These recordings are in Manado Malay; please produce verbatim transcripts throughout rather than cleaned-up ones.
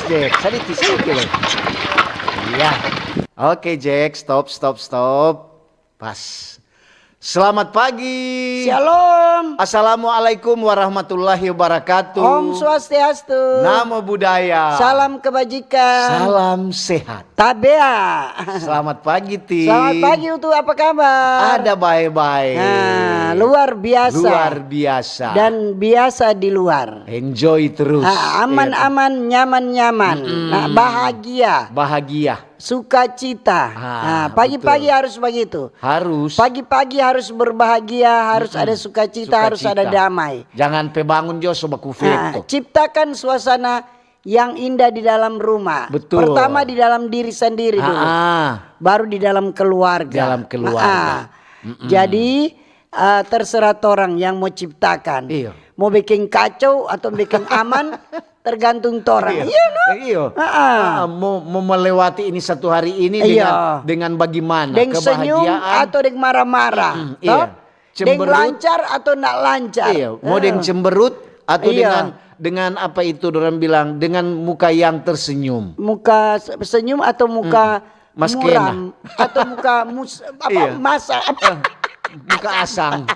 Cek, sadiki, sadiki lei. Iya. Oke, Jack, stop, stop, stop. Pas. Selamat pagi. Shalom. Assalamualaikum warahmatullahi wabarakatuh. Om Swastiastu. Namo Buddhaya. Salam kebajikan. Salam sehat. Tabea. Selamat pagi, Ti. Selamat pagi, Utu. Apa kabar? Ada bae-bae. Nah, luar biasa. Luar biasa. Dan biasa di luar. Enjoy terus. Ah, aman-aman, nyaman-nyaman. Mm-mm. Nah, bahagia. Bahagia. Sukacita. Ah, nah, pagi-pagi betul. Harus begitu. Harus. Pagi-pagi harus berbahagia, harus Mm-mm. Ada sukacita, harus ada Sukacita. Damai. Jangan pe bangun jo so baku Ah, feto. Ciptakan suasana yang indah di dalam rumah. Betul. Pertama di dalam diri sendiri dulu. Ah, ah. Baru di dalam keluarga. Dalam keluarga. Ah, ah. Mm-mm. Jadi, eh, terserah torang yang mau ciptakan. Iya. Mau bikin kacau atau bikin aman, tergantung torang. Iya. Iya, no? Iya. Ah, ah. Ah, mau, mau melewati ini satu hari ini Iya. Dengan, dengan bagaimana? Deng senyum Kebahagiaan. Atau deng marah-marah? Mm-mm, toh? Iya. Deng Cemberut. Lancar atau ndak lancar? Iya, mau deng Ah. Cemberut atau Iya. Dengan, dengan apa itu dorang bilang, dengan muka yang tersenyum. Muka se-, senyum atau muka Mm. Maskena. Muram atau muka mus-, apa, Iya. Masa, apa? Eh, muka asang.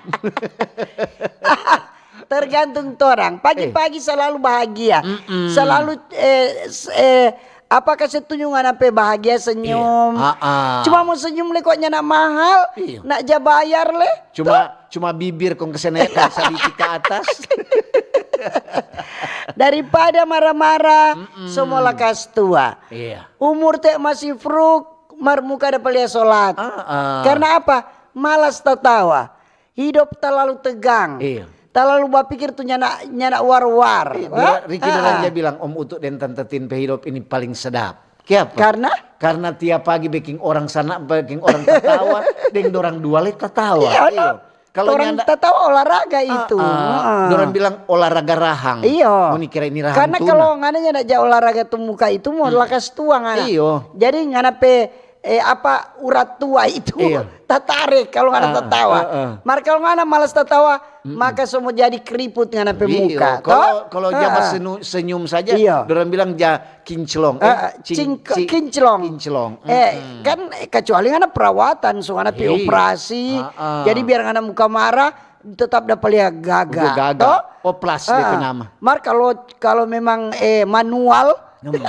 Tergantung torang. Pagi-pagi Eh. Selalu bahagia. Mm-mm. Selalu, eh, s-, eh, apa kase tunjung ngana pe bahagia senyum. Iya. Ah, ah. Cuma mo senyum le kok nyanda mahal, Iya. Nak ja bayar le. Cuma, Tuh. Cuma bibir kong kase nae kong sadiki ka atas. Daripada marah-marah, Mm-mm. Semua lakas tua. Iya. Umur te masih fruk, mar muka dapa lia solat. Ah, ah. Karna apa? Malas tatawa. Hidop talalu tegang. Iya. Talalu bapikir tu nyanda, nyanda war-war. Iya, Wah? Dora-, Riki Ah. Doranja bilang, Om Utu deng Tanta Tin pe hidop ini paling sedap. Kiapa? Karna? Karna tiap pagi beking orang sana, beking orang tatawa, deng dorang dua le tatawa. Iya, no? Iya. Kalo orang nyanda tatawa olahraga Ah, itu. Ah. Dorang bilang olahraga rahang. Iyo. Ngoni kira ini rahang Karna tuna. Kalo ngana nyanda ja olahraga tu muka itu mo Hmm. Lakas tua ngana. Iyo. Jadi ngana pe, eh, apa, urat tua itu Iyo. Tatarik kalo ngana Ah, tatawa. Ah, ah. Mar kalo ngana malas tatawa, Mm-mm. Maka so mo jadi keriput ngana pe Iyo, muka. Kalo, to? Kalo ja Ah. Basenu-, senyum saja, Iyo. Dorang bilang ja kinclong, eh, Ah, cing-, cing-, cing-, kinclong. Kinclong. Eh, Mm-mm. Kan, eh, kecuali ngana perawatan, so ngana pi Iya. Operasi. Ah, ah. Jadi biar ngana muka marah, tetap dapa lia gaga. Udah gaga. To? Oplas Ah. Depe nama. Mar kalo, kalo memang, eh, manual, Hmm.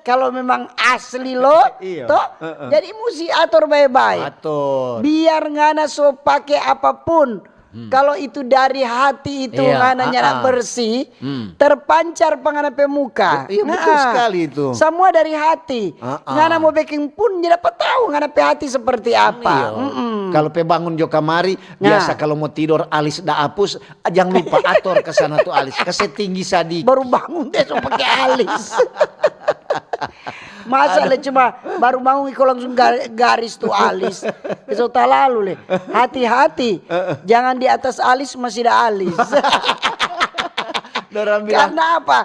Kalo memang asli lo, Iya. To? Heeh. Jadi musti ator bae-bae. Ator. Biar ngana so pake apapun, Hmm. Kalo itu dari hati itu Iya, ngana nyanda ah, ah. Bersih, Hmm. Terpancar pa ngana pe muka. Iya, betul Nah, sekali itu. Samua dari hati. Ah, ah. Ngana mo beking pun, nyanda pa tau ngana pe hati seperti apa. Iya. Mm-mm. Kalo pe bangun jo kamari, Nah. Biasa kalo mo tidor, alis da apus, jang lupa ator ka sana tu alis. Kase tinggi sadiki. Baru bangun de so pake alis. Masa le cuma baru bangun iko langsung ga-, garis tu alis. So talalu le. Hati-hati. Jangan di atas alis masih ada alis. Dorang bilang, Karena apa?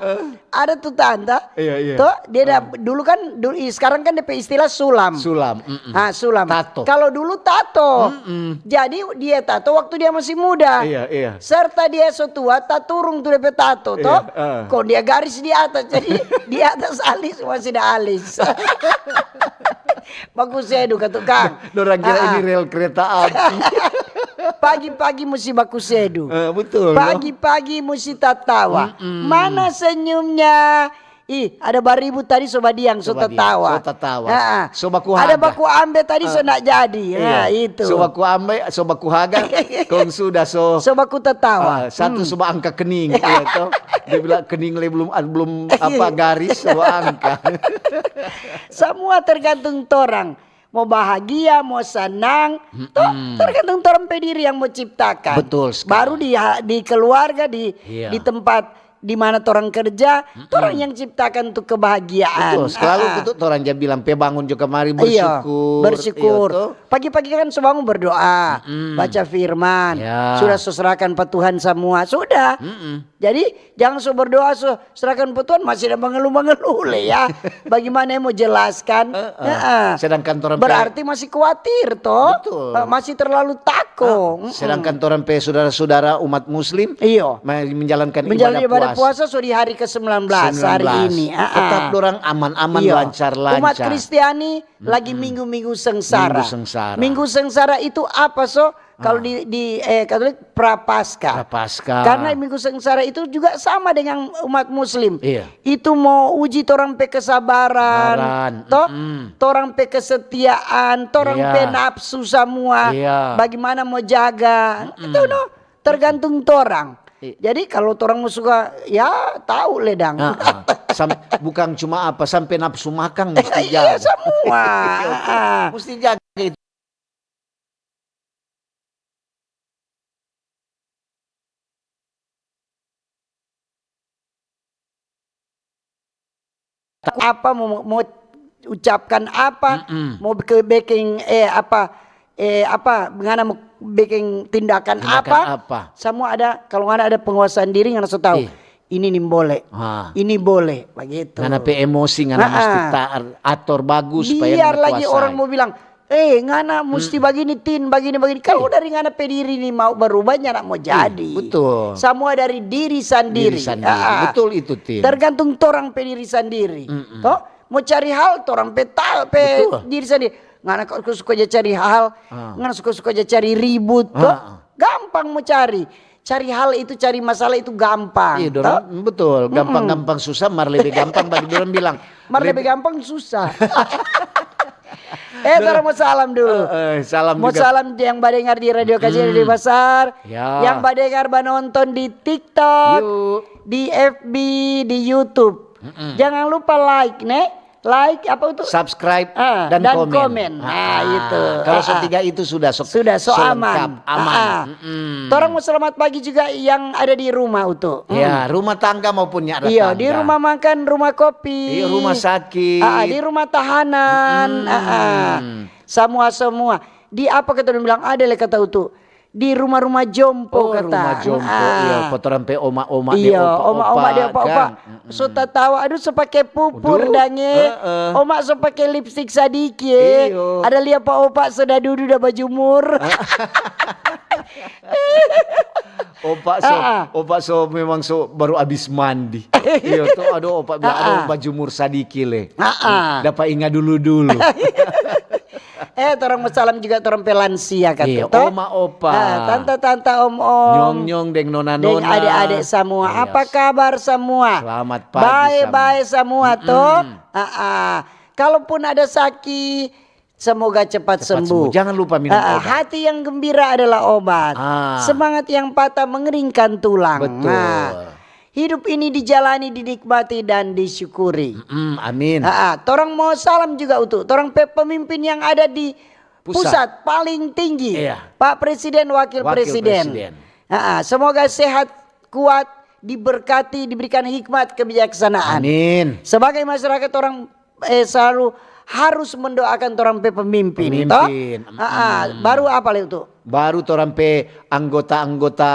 Ada tu tanta, Iya, iya. To, dia da-, Ah. Dulu kan, du-, i-, sekarang kan depe istilah sulam. Sulam, mm-mm. Ah, sulam. Tato. Kalo dulu tato. Mm-mm. Jadi dia tato waktu dia masih muda. Iya, iya. Serta dia so tua, taturung tu depe tato, to. Iya, ah. Kong dia garis di atas, jadi di atas alis masih ada alis. Baku sedu ka tukang. Dorang kira Ah, ini ah. Rel kereta api. Pagi-pagi musti baku sedu. Eh, betul, no? Pagi-pagi musti tatawa. Mm-mm. Mana senyumnya? Ih, ada baribu tadi so badiang, so Coba dia, tatawa. So tatawa. Ha-ha. So baku Ada haga. Baku ambe tadi so Ah. Nak jadi. Iya. Ha, itu. So baku ambe, so baku haga, kong sudah so So baku tatawa. Ah, satu Hmm. so baangka kening, Iya. Iya, to? Dia bilang, "Kening le belum, ah, belum, apa, Iya. Garis, so baangka." Samua tergantung torang. Mo bahagia, mo sanang, to, Mm-mm. Tergantung torang pe diri yang mo ciptakan. Betul sekali. Baru di ha-, di keluarga, di, Iya. Di tempat di mana torang kerja, Mm-mm. Torang yang ciptakan tu kebahagiaan. Betul, selalu Ah, ah. Betul torang ja bilang, "Pe bangun jo kamari Iyo, bersyukur." Bersyukur. Iyo, to? Pagi-pagi kan so bangun berdoa, Mm-mm. Baca firman, Ya. Sudah so serahkan pa Tuhan samua, sudah. Mm-mm. Jadi, jang so berdoa, so serahkan pa Tuhan, masih ada mengeluh-mengeluh le ya. Bagaimana yang mau jelaskan? Heeh. Heeh. Sedangkan torang pe Berarti masih khawatir, toh? Betul. Eh, masih terlalu tako. Ah, Mm-mm. Sedangkan torang pe sudara-sudara umat muslim Iyo. me-, menjalankan Menjalani ibadah ibadah puasa so di hari ke sembilan belas hari ini. Ah, ah. Tetap dorang aman-aman, lancar-lancar. Umat Kristiani lagi minggu-minggu sengsara. Minggu sengsara. Minggu sengsara itu apa, so? Kalau di, di, eh, Katolik, Prapaskah. Prapaskah. Karena minggu sengsara itu juga sama dengan umat Muslim. Iya. Itu mau uji torang pe kesabaran, sabaran, toh? Torang pe kesetiaan, torang pe nafsu samua. Iya. Bagaimana mau jaga? Itu, no, tergantung torang. Jadi, kalau torang mau suka, ya, tahu le dang. Ah, ah. Sam-, bukan cuma apa, sampe nafsu makang musti jaga. Iya, samua. Oke, oke. Ah, ah. Musti jaga itu. Apa mo, mo ucapkan apa, mo ke beking, eh, apa, eh, apa, ngana mo beking tindakan apa, samua ada, kalu ngana ada penguasaan diri, ngana so tau. Ini nimbole, ini bole, bagitu. Ngana pe emosi, ngana musti ta-, ator bagus supaya ngana kuasai. Biar lagi orang mo bilang, "Eh, ngana musti bagini, Tin, bagini, bagini." Kalu dari ngana pe diri ni mau berubah, nyanda mo jadi. Betul. Samua dari diri sandiri. Diri sandiri. Ah, ah. Betul itu, Tin. Tergantung torang pe diri sandiri. Toh, mo cari hal, torang pe ta-, pe diri sandiri. Ngana kok suka ja cari hal, ngana suka-suka ja cari ribut, toh. Ah, ah. Gampang mo cari. Cari hal itu, cari masalah itu gampang, toh? Iya, dorang, betul. Gampang-gampang susah, mar lebe gampang bagi dorang bilang. Mar lebe gampang susah. Eh, torang mo salam dulu. Eh, eh, salam juga. Mo salam yang badengar di Radio K J R di Denpasar, yang badengar banonton di TikTok, di F B, di YouTube. Jangan lupa like, ne? Like, apa itu? Subscribe dan komen. Ah, dan komen. Ah, itu. Kalau so tiga itu sudah so, sudah so aman. Lengkap, aman. Ah, ah. Torang mo selamat pagi juga yang ada di rumah, Utu. Ya, rumah tangga maupun nya ada tangga. Iya, di rumah makan, rumah kopi. Iya, rumah sakit. Ah, ah, di rumah tahanan. Ah, ah. Samua-samua. Di apa kata dong bilang? Ada le kata, Utu. Di rumah-rumah jompo, kata. Oh, rumah jompo, iya, pa torang pe oma-oma deng opa-opa, oma-oma deng opa-opa kan? So tatawa, aduh, so pake pupur dang, eh. Oma so pake lipstik sadiki, eh. Iyo. Ada lia pa opa so da dudu da bajumur. Opa so, opa so memang so baru abis mandi. Iyo, to, aduh, opa bilang, aduh, bajumur sadiki le. Dapa inga dulu-dulu. Eh, torang mo salam juga torang pe lansia, kata to. Iya, oma, opa. Ah, tanta-tanta, om-om. Nyong-nyong deng nona-nona. Deng ade-ade samua. Iya. Apa kabar samua? Selamat pagi samua. Bae-bae samua, to? Ah, ah. Kalaupun ada saki, semoga cepat sembuh. Cepat sembuh. Jangan lupa minum obat. Ah, ah. Hati yang gembira adalah obat. Ah. Semangat yang patah mengeringkan tulang. Betul. Nah, hidup ini dijalani, dinikmati, dan disyukuri. Mm, amin. Ah, ah. Torang mo salam juga untuk torang pe pemimpin yang ada di pusat paling tinggi, iya. Pak Presiden, Wakil Presiden. Wakil Presiden. Ah, ah. Semoga sehat, kuat, diberkati, diberikan hikmat, kebijaksanaan. Amin. Sebagai masyarakat, torang, eh, selalu harus mendoakan torang pe pemimpin, to? Pemimpin. Ah, ah. Mm. Baru apa le tu? Baru torang pe anggota-anggota,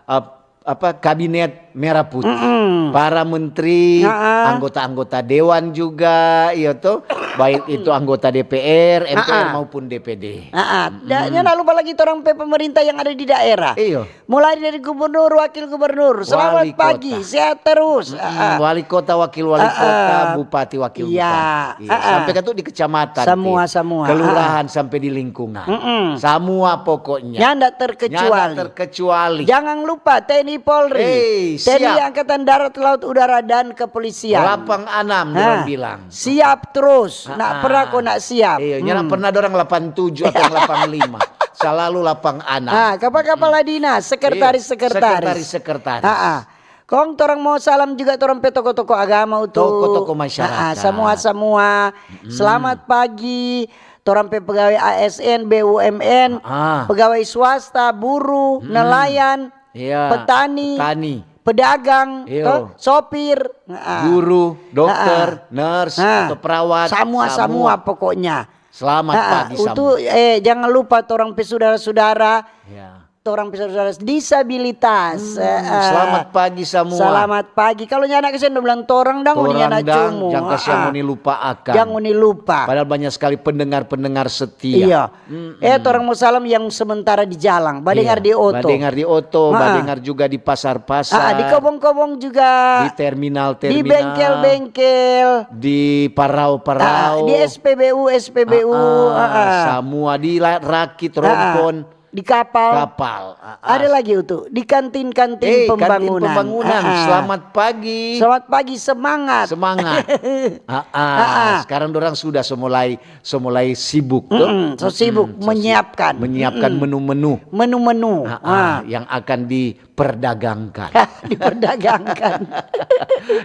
eh, apa, kabinet merah putih. Mm-mm. Para menteri, anggota-anggota dewan juga, iya to, baik itu anggota D P R, M P R maupun D P D. Ah, ah. Da-, nyanda lupa lagi torang pe pemerintah yang ada di daerah. Iyo. Mulai dari gubernur, wakil gubernur. Selamat pagi, sehat terus. Wali kota. Mm-mm. Ah, ah. Wali kota, wakil wali kota, bupati, wakil bupati. Iya. Iya. Ah, ah. Sampai kan tu di kecamatan, samua, samua. Kelurahan, sampai di lingkungan. Mm-mm. Samua pokoknya. Nyanda terkecuali. Nyanda terkecuali. Jangan lupa T N I Polri. Hei, siap. T N I Angkatan Darat, Laut, Udara, dan Kepolisian. Lapang anam, dorang bilang. Siap terus. Nak pernah ko nak siap. Iya, nyanda pernah dorang lapan tujuh atau lapan lima. Selalu lapang anam. Ah, kepala-kepala dinas, sekretaris-sekretaris. Iya, sekretaris-sekretaris. Ah, ah. Kong torang mo salam juga torang pe toko-toko agama tu. Toko-toko masyarakat. Ah, ah, samua-samua. Mm. Selamat pagi. Torang pe pegawai A S N, B U M N, pegawai swasta, buruh, nelayan, petani, pedagang, to, sopir, ah, guru, dokter, nurse, atau perawat, samua, samua pokoknya. Selamat pagi samua. Untuk, eh, jangan lupa torang pe sudara-sudara. Ya. torang pe saudara disabilitas. Hmm, selamat pagi samua. Selamat pagi. Kalau nyanda kasihan dong bilang torang dang, ngoni nyanda cumu. Jang kasihan ngoni lupa akang. Jang ngoni lupa. Padahal banyak sekali pendengar-pendengar setia. Iya. Eh, torang mo salam yang sementara di jalang, badengar di oto. Badengar di oto, badengar juga di pasar-pasar. Ah, di kobong-kobong juga. Di terminal-terminal. Di bengkel-bengkel. Di parau-parau. Ah, di S P B U, S P B U. Ah, ah, samua di rakit, rompon. Di kapal. Kapal. Ah, ah. Ada lagi itu, di kantin-kantin pembangunan. Kantin pembangunan. Ah, ah. Selamat pagi. Selamat pagi, semangat. Semangat. Ah, ah. Sekarang dorang sudah so mulai so mulai sibuk tuh. Mm-mm, so sibuk menyiapkan. Menyiapkan menu-menu. Menu-menu. Ah, ah, yang akan diperdagangkan. Diperdagangkan.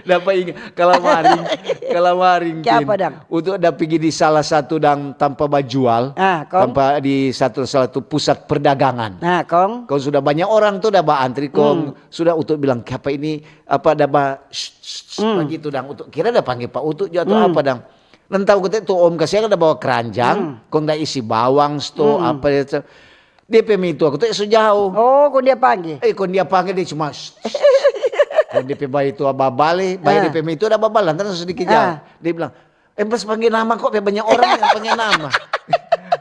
Dapa ingat, kalamaring, kalamaring, Kin. Kiapa dang? Untuk ada pigi di salah satu dang tampa bajual, ah, kong? Tampa di satu, salah satu pusat perdagangan. Nah, kong? Kong sudah banyak orang tuh dah baantri, kong. Hmm. Sudah Utu bilang, "Kiapa ini, apa ada ba-, shh, shh, shh," begitu dang. Utu kira ada pangge pa Utu jo atau apa dang. Nantau kote tu om kasiang ada bawa keranjang, kong da isi bawang sto, apa itu. Dia pe maitua kote so jao. Oh, kong dia pangge? Eh, kong dia pangge, dia cuma, "Shh, shh, shh." Kong dia pe maitua babale, bae dia pe maitua ada babale, lantaran so sedikit jao. Dia bilang, "Eh, pas pangge nama kok pe banyak orang yang pangge nama."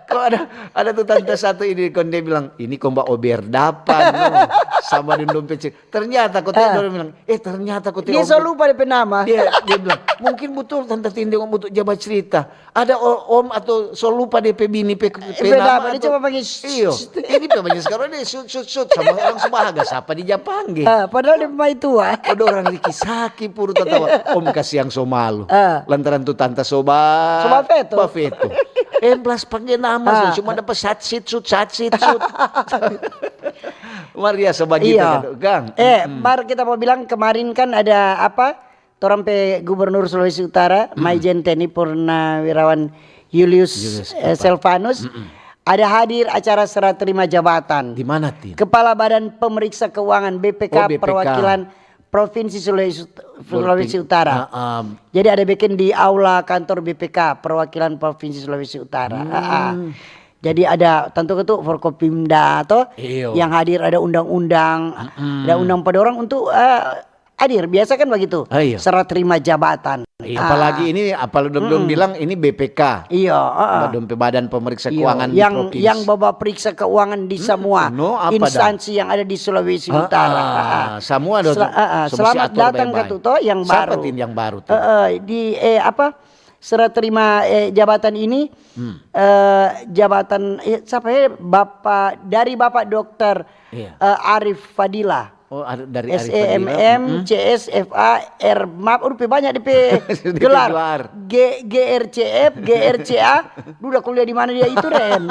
Kok ada, ada tu tante satu ini, kong dia bilang, "Ini kong ba ober dapa no, sama deng dong pe cek." Ternyata kote dorang bilang, "Eh, ternyata kote." Dia so lupa dia pe nama. Dia, dia bilang, "Mungkin butul tante Tinde ngomong butul jaba cerita. Ada o-, om atau so lupa dia pe bini pe, pe nama." Dia cuma pangge, "Shh, shh, shh." Iyo, ini pe banyak sekarang dia sut, sut, sut. Sama orang so bahaga, sapa di Japang ge? Ah, padahal dia maitua. Oh, dorang riki-saki puru tatawa. Om kasiang so malu. Ah. Lantaran tu tanta so ba-, so bafeto. Bafeto. Emplas pangge nama, so cuma dapa sat sit sut, sat sit sut. Mar biasa bagitu kan, Kang? Eh, mar kita mo bilang kemarin kan ada apa? Torang pe Gubernur Sulawesi Utara, Maijen Teni Purnawirawan Julius, Julius, eh, Silvanus, ada hadir acara serah terima jabatan. Di mana, Tin? Kepala Badan Pemeriksa Keuangan, B P K, oh, B P K, perwakilan Provinsi Sulawesi, Sulawesi Utara. Ah, ah. Jadi ada bikin di aula kantor B P K, perwakilan Provinsi Sulawesi Utara. Ah, ah. Jadi ada, tantu itu Forkopimda to, iyo, yang hadir, ada undang-undang, ada undang pa dorang untuk, eh, hadir. Biasa kan begitu. Ah, iya. Serah terima jabatan. Iya. Ah. Apalagi ini, apalagi dong, dong bilang ini B P K. Iya, ah, ah. Dong pe Badan Pemeriksa Keuangan di provinsi. Yang bawa periksa keuangan di semua instansi yang ada di Sulawesi Utara. Ah, ah. Samua ada. Selamat datang katu to yang baru. Siapa, Tin, yang baru, Tin? Eh, eh, di, eh, apa? Serah terima, eh, jabatan ini, eh, jabatan, eh, siapa ya? Bapak, dari Bapak Dokter, eh, Arif Fadila. Oh, dari Arif Fadila. S E M M, C S F A, R M A P. Aduh, pe banyak depe gelar. G R C F, G R C A. Duh, udah kuliah di mana dia itu, Ren?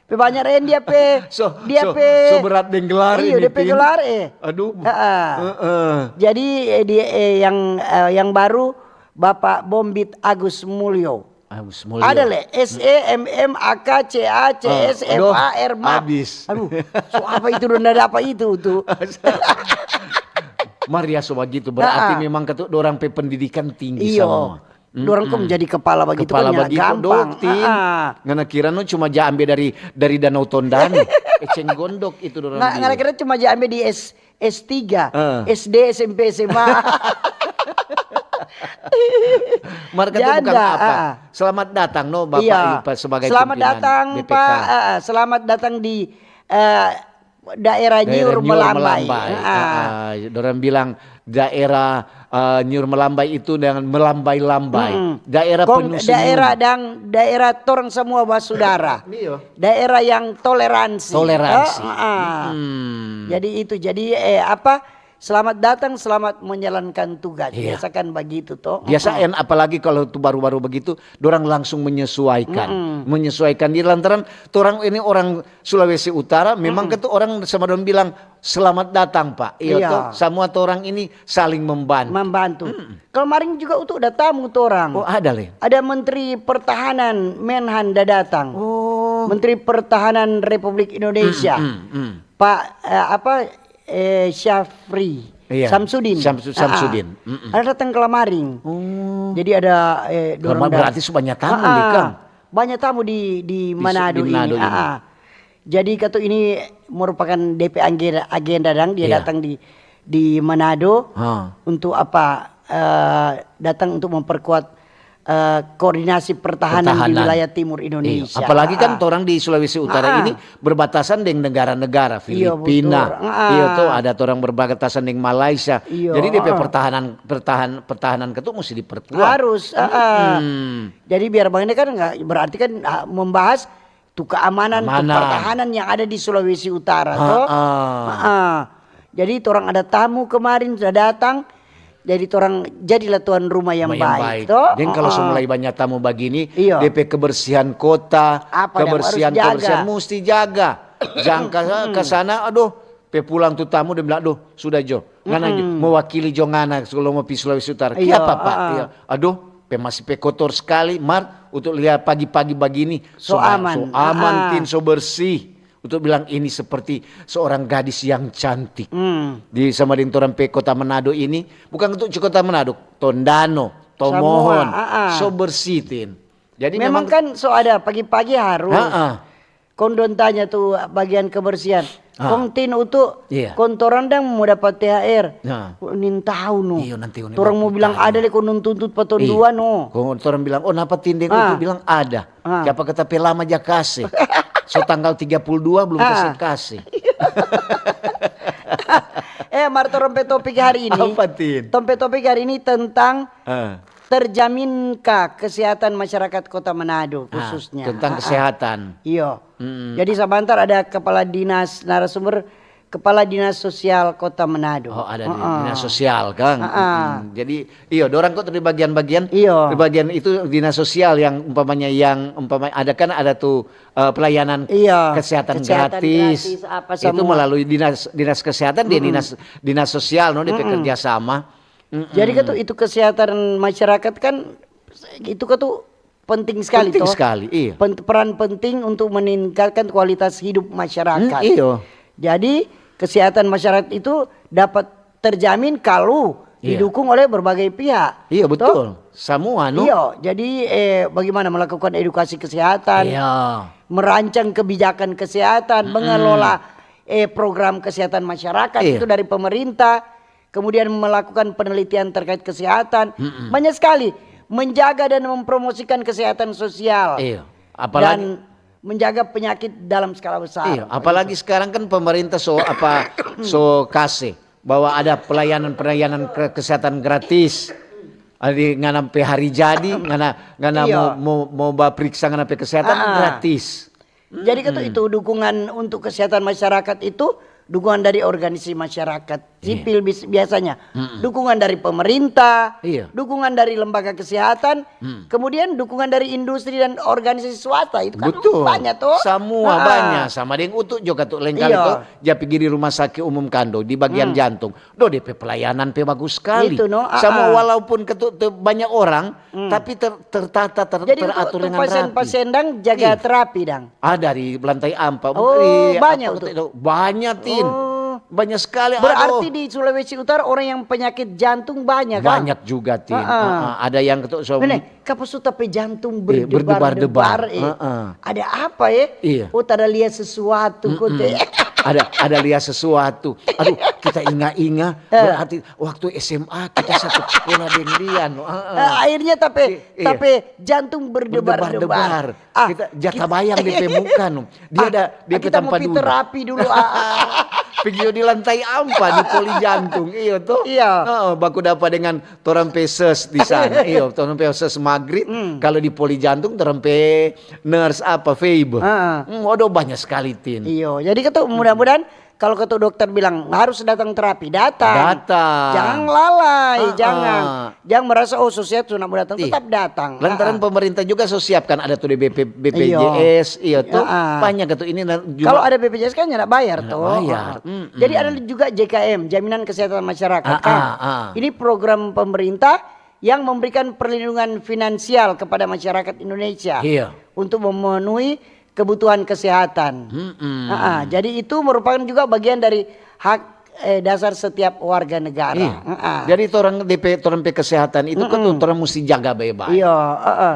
Pe banyak, Ren, dia pe, so, dia so, pe, so berat deng gelar ini, Tin. Iyo, dia pe gelar, eh. Aduh. Heeh. Jadi, eh, dia, eh, yang, eh, yang baru Bapak Bombit Agus Mulyo. Agus Mulyo. Ada le, S E M M A K C A C S F A R M A P. Aduh, so apa itu, dong nda dapa itu tu. Mar ya so bagitu, berarti memang katu dorang pe pendidikan tinggi samua. Dorang kong jadi kepala bagitu kan nyanda gampang. Kepala bagitu, Dokter. Ngana kira no cuma ja ambe dari, dari Danau Tondano. Eceng Gondok itu dorang bilang. Ngana kira cuma ja ambe di S, S tiga, S D, S M P, S M A. Mar katu bukan apa. Selamat datang no, Bapak, sebagai pimpinan B P K. Selamat datang, Pak. Selamat datang di, eh, daerah Nyiur Melambai. Dorang bilang daerah, eh, Nyiur Melambai itu dengan melambai-lambai. Daerah penuh senyum. Daerah dang, daerah torang samua basudara. Iyo. Daerah yang toleransi. Toleransi. Jadi itu, jadi, eh, apa, selamat datang, selamat menjalankan tugas. Iya. Biasa kan begitu, toh. Biasa, apalagi kalau tu baru-baru begitu, dorang langsung menyesuaikan. Menyesuaikan diri lantaran torang ini orang Sulawesi Utara, memang katu orang sama dong bilang, "Selamat datang, Pak." Iya, toh, samua torang ini saling membantu. Membantu. Kemarin juga utu ada tamu torang. Oh, ada le? Ada Menteri Pertahanan, Menhan da datang. Oh. Menteri Pertahanan Republik Indonesia. Pak, eh, apa, eh, Syafri Samsudin. Samsudin. Ada datang ke Lamaring. Oh. Jadi ada, eh, dorang berarti so banya tamu nih, Kang. Banya tamu di, di Manado ini. Jadi katu ini merupakan D P agenda, agenda dang dia Iya. datang di di Manado Ha. untuk apa, eh, datang untuk memperkuat, eh, koordinasi pertahanan di Pertahanan. Wilayah Timur Iya. Indonesia. Apalagi kan Ah. Torang di Sulawesi Utara Ah. ini berbatasan dengan negara-negara Iya, Filipina, betul. Ah. Iya tuh, ada torang berbatasan dengan Malaysia. Iya, Jadi D P ah. pertahanan pertahan pertahanan katu mesti diperkuat. Harus, ah, ah. Hmm. Jadi biar bagaimanapun kan nggak berarti kan, ah, membahas tu keamanan, tu Keamanan. pertahanan yang ada di Sulawesi Utara, Ah, toh. ah. Ah. Jadi torang ada tamu kemarin sudah datang, jadi torang jadilah tuan rumah yang, Yang baik, baik. Toh. Deng kalau so Ah, ah. Mulai banyak tamu bagini, Iya. D P kebersihan kota, Apa dang kebersihan harus jaga? Kebersihan mesti jaga. Jangan ke, ke sana, aduh, pe pulang tu tamu dia bilang, aduh, sudah jo, ngana jo, mewakili jo ngana kalau mau pi Sulawesi Utara. Iya, Kiapa, Pak? ah. Iya. Aduh, pe masih pe kotor sekali, mar untuk lihat pagi-pagi bagini, So ba- aman. So aman, Ah. Tin, so bersih. Untuk bilang ini seperti seorang gadis yang cantik. Hmm. Di sama deng torang pe kota Manado ini, bukan untuk Kota Manado, Tondano, Tomohon, Samua, ah, ah. So bersih, Tin. Jadi Memang memang, kan so ada pagi-pagi harus. Ah, ah. Kong dong tanya tu bagian kebersihan. Ah. Kong Tin, Utu, Iya. kong torang dang mo dapa T H R. Nah. Nintau no. Iyo, nanti uni Torang mo baku bilang tanya. Ada le kong nong tuntut pa tong Iya. dua no. Kong torang bilang, "Oh, napa Tin deng Ah. Utu bilang ada?" Ah. Kiapa kata pe lama ja kase? So tanggal tiga puluh dua belum Ah. kase kase. Eh, mar torang pe topik hari ini. Apa, Tin? Torang pe topik hari ini tentang Ah. terjaminkah kesehatan masyarakat Kota Manado Ah, khususnya. tentang Ah, ah. Kesehatan. Iyo. Mm-mm. Jadi sabantar ada kepala dinas narasumber, kepala dinas sosial Kota Manado. Oh, ada di Ah, ah. dinas sosial kan. Ah, ah. Mm-mm. Jadi iyo, dorang kok di bagian-bagian. Iyo. Di bagian itu dinas sosial yang umpamanya yang umpamanya ada kan ada tuh eh, pelayanan Iya, kesehatan, kesehatan gratis. gratis, apa Itu semua. Melalui dinas dinas kesehatan di dinas dinas sosial no, di bekerja sama. Mm-mm. Jadi katu itu kesehatan masyarakat kan itu katu penting sekali Penting toh. Sekali, iya. Pen- peran penting untuk meningkatkan kualitas hidup masyarakat. Hmm, iyo. Jadi kesehatan masyarakat itu dapat terjamin kalau Iya. Didukung oleh berbagai pihak. Iya, Toh? Betul. Semua no. Iya, jadi eh, bagaimana melakukan edukasi kesehatan, Iya. Merancang kebijakan kesehatan, mengelola eh, program kesehatan masyarakat Iya. Itu dari pemerintah, kemudian melakukan penelitian terkait kesehatan, banyak sekali menjaga dan mempromosikan kesehatan sosial Iya. Apalagi dan menjaga penyakit dalam skala besar. Iya, apalagi sekarang kan pemerintah so apa so kase bahwa ada pelayanan-pelayanan ke- kesehatan gratis. Ada ngana pe hari jadi, ngana ngana Iya. mau mau mau ba periksa ngana pe kesehatan Ah, ah. Gratis. Jadi kan tuh itu dukungan untuk kesehatan masyarakat itu dukungan dari organisasi masyarakat sipil bis- biasanya, dukungan dari pemerintah, Iya. dukungan dari lembaga kesehatan, kemudian dukungan dari industri dan organisasi swasta itu kan Betul. Banyak tuh. Semua Ah. banyak sama deng utu juga tuh lain kali Iya. tuh. Ja pergi di rumah sakit umum kando di bagian jantung. Do D P pelayanan pe bagus sekali. Itu, no, ah, Sama ah. Walaupun ketu, te- banyak orang, tapi ter- tertata ter- Jadi teratur untuk dengan pasien rapi. Pasien dang jaga Iya. terapi dang. Ah dari lantai empat. Oh, banyak tuh. Banyak Tin. Oh. Banyak sekali. Berarti Aduh. Di Sulawesi Utara orang yang penyakit jantung banyak kan? Banyak juga Tin. Ah, ah. Ah, ah. Ada yang ketu so, Ini kapo su tapi jantung Eh, berdebar-debar. berdebar-debar. Eh. Heeh. Ada apa ya? Iya. Oh, tada lihat sesuatu kote. Ada ada lihat sesuatu. Aduh, kita inga-inga berarti waktu S M A kita satu sekolah deng dia no. Heeh. Eh, akhirnya tapi Iya. Tapi jantung berdebar-debar. Berdebar-debar. Kita jata bayang di pe muka no. Dia ada dia pe Kita mau tampa pi duduk. Terapi dulu. Ah, ah. Pigi di lantai empat di poli jantung, iyo tuh. Iya. Heeh, baku dapa dengan torang pe ses di sana. Iyo, torang pe ses magrit. Kalau di poli jantung torang pe nurse apa, Feb. Heeh. Hmm, waduh banyak sekali Tin. Iyo, jadi ketu mudah-mudahan kalau ketu dokter bilang harus datang terapi, datang. Datang. Jangan lalai, Ah, jangan. ah. Jangan merasa oh sosial sudah mau datang, Iya. tetap datang. Lantaran Ah, ah. Pemerintah juga so siapkan ada tuh di B P, B P J S, iya tuh. Ah, ah. Banyak tuh ini na- juga Kalau ada B P J S kan nggak bayar Nggak tuh. bayar. Ah, ah. Jadi ada juga J K M, jaminan kesehatan masyarakat Ah, kan. ah, ah. Ini program pemerintah yang memberikan perlindungan finansial kepada masyarakat Indonesia Iya. Untuk memenuhi kebutuhan kesehatan. Ah, ah. Jadi itu merupakan juga bagian dari hak eh, dasar setiap warga negara. Iya. Ah, ah. Jadi orang D P orang pe kesehatan itu kan orang mesti jaga baik-baik. Iya, ah, ah.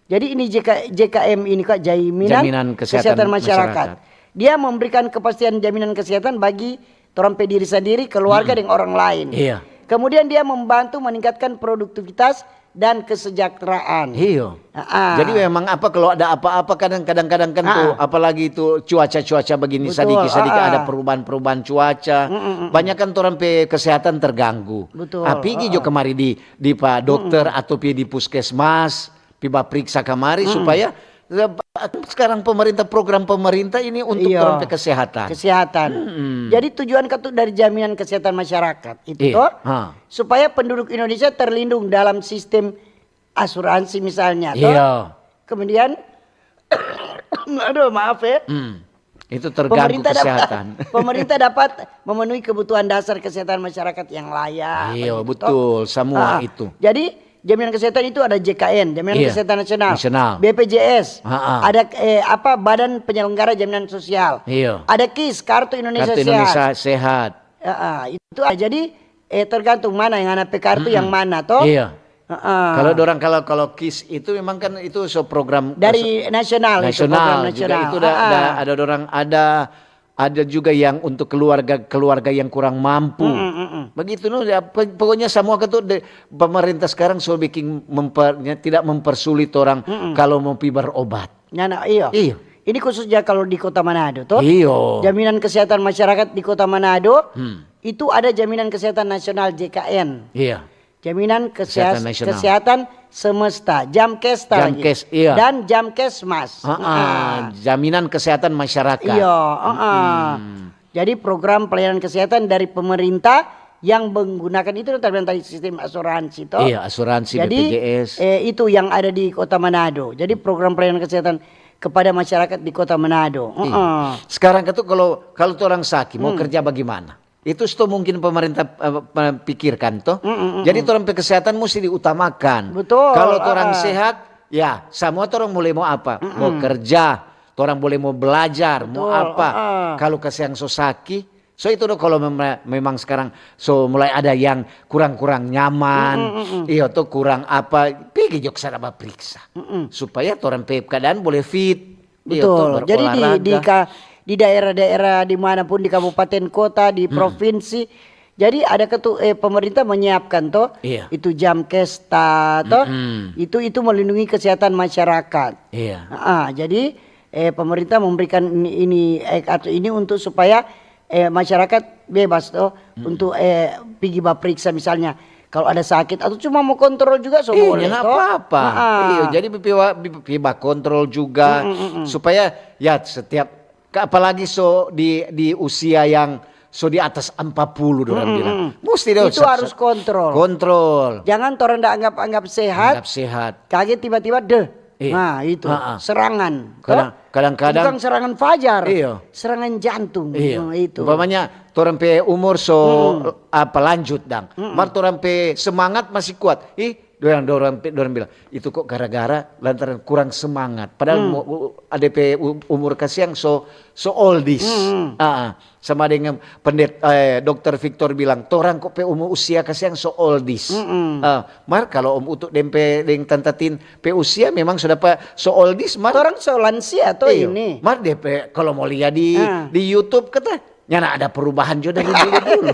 Jadi ini J K, J K M ini kok jaminan, Jaminan kesehatan kesehatan masyarakat. Masyarakat. Dia memberikan kepastian jaminan kesehatan bagi torang pe diri sandiri, keluarga, deng orang lain. Iya. Kemudian dia membantu meningkatkan produktivitas dan kesejahteraan. Iyo. Ah, ah. Jadi memang apa, kalau ada apa-apa, kadang-kadang kan tuh, apalagi itu cuaca-cuaca begini, sadiki-sadiki ada perubahan-perubahan cuaca, banyak kan torang pe kesehatan terganggu. Betul. Ah, pigi jo kemari di, di pa dokter atau pi di puskesmas, pi bapriksa kamari supaya, eh, sekarang pemerintah, program pemerintah ini untuk orang pe kesehatan. Kesehatan. Jadi tujuan katu dari jaminan kesehatan masyarakat itu toh, supaya penduduk Indonesia terlindung dalam sistem asuransi misalnya toh. Iya. Kemudian, aduh, maaf ya. Itu terganggu kesehatan. Pemerintah dapat memenuhi kebutuhan dasar kesehatan masyarakat yang layak. Iya, betul, semua itu. Jadi, jaminan kesehatan itu ada J K N, jaminan kesehatan nasional, B P J S, ada, eh, apa, Badan Penyelenggara Jaminan Sosial. Iya. Ada KIS, Kartu Indonesia Sehat. Sehat. Itu ada. Jadi, eh, tergantung mana yang ngana pe kartu, yang mana toh. Iya. Kalau dorang, kalau, kalau KIS itu memang kan itu so program dari nasional, itu program nasional. Juga itu ada, ada dorang, ada, ada juga yang untuk keluarga-keluarga yang kurang mampu. Begitu no, ya, pokoknya semua itu pemerintah sekarang so bikin memper, tidak mempersulit orang kalau mau pi berobat. Nyanda, iyo. Iyo. Ini khususnya kalau di Kota Manado toh. Iyo. Jaminan kesehatan masyarakat di Kota Manado itu ada jaminan kesehatan nasional, J K N. Iya. Jaminan kesehatan, kesehatan semesta, Jamkes, Jamkes, iya. Dan Jamkesmas. Jaminan kesehatan masyarakat. Iya. Jadi program pelayanan kesehatan dari pemerintah yang menggunakan itu, tadi sistem asuransi toh. Iya, asuransi. Jadi, B P J S. Eh, itu yang ada di Kota Manado. Jadi program pelayanan kesehatan kepada masyarakat di Kota Manado. Sekarang itu kalau, kalau orang sakit mau kerja bagaimana? Itu sto mungkin pemerintah, eh, pikirkan toh. Jadi torang pe kesehatan musti diutamakan. Betul. Kalau torang sehat, ya semua torang boleh mau apa? Mau kerja, torang boleh mau belajar, mau apa. Kalau kasiang so saki, so itu no, kalau memang sekarang so mulai ada yang kurang-kurang nyaman, iyo to, kurang apa, pigi jo sana bapriksa. Supaya torang pe keadaan boleh fit. Betul. Jadi di, di, di daerah-daerah dimanapun, di kabupaten kota, di provinsi, jadi ada ketu, eh, pemerintah menyiapkan toh, itu Jamkesta toh, itu, itu melindungi kesehatan masyarakat. Iya. Ah, jadi, eh, pemerintah memberikan ini, ini, eh, kartu ini untuk supaya eh, masyarakat bebas toh untuk, eh, pigi bapriksa misalnya. Kalau ada sakit atau cuma mau kontrol juga so boleh toh. Apa-apa. Iyo, jadi pi ba kontrol juga supaya ya setiap, apalagi so di, di usia yang so di atas empat puluh dorang bilang. Musti itu harus kontrol. Kontrol. Jangan torang da anggap-anggap sehat. Anggap sehat. Kage tiba-tiba deh. Nah, itu serangan. Kadang-kadang bukan serangan fajar, serangan jantung. Itu. Umpamanya torang pe umur so apa lanjut dang, mar torang pe semangat masih kuat. Ih, dorang, dorang, dorang bilang itu kok gara-gara lantaran kurang semangat. Padahal ada pe umur kasiang so, so oldies. Sama dengan pendet, eh, dokter Victor bilang, torang kok pe umur usia kasiang so oldies. Ah, mar kalau om Utu deng pe deng Tanta Tin pe usia memang so dapa so oldies, mar. Torang so lansia to ini. Mar de pe kalau mo lia di, di YouTube kata, nyanda ada perubahan jo dari dulu-dulu.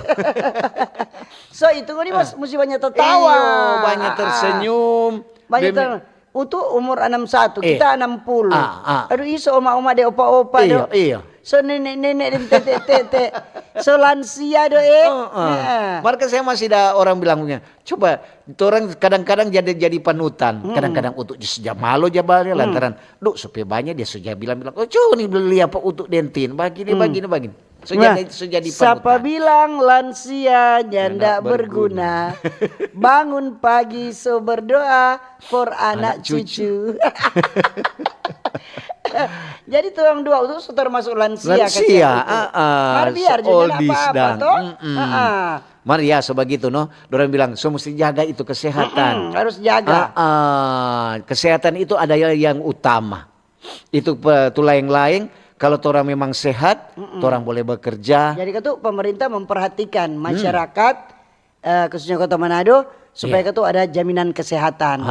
So itu ngoni musti banya tatawa. Iyo, banya tersenyum. Banya ter-, Utu umur anam satu, kita anam puluh. Aduh, iso oma-oma de opa-opa do. Iyo. So nene-nene deng tete-tete. So lansia do, eh. Mar kan saya masih ada orang bilang punya, coba, torang kadang-kadang jadi, jadi panutan. Kadang-kadang Utu so ja malo ja bale lantaran, duh, so pe banya dia so ja bilang-bilang, "Oh, co ni beli apa Utu deng Tin, bagini, bagini, bagini." So jadi, so jadi panutan. Sapa bilang lansia nyanda berguna? Bangun pagi so berdoa for anak cucu. Jadi torang dua itu so termasuk lansia. Lansia, ah, mar biar so juga oldies apa-apa dang. Mar ya, so bagitu no. Dorang bilang, so musti jaga itu kesehatan. Harus jaga. Kesehatan itu ada yang utama. Itu pe-, tu laeng-laeng, kalau torang memang sehat, torang boleh bekerja. Jadi katu pemerintah memperhatikan masyarakat, eh, khususnya Kota Manado, supaya katu ada jaminan kesehatan.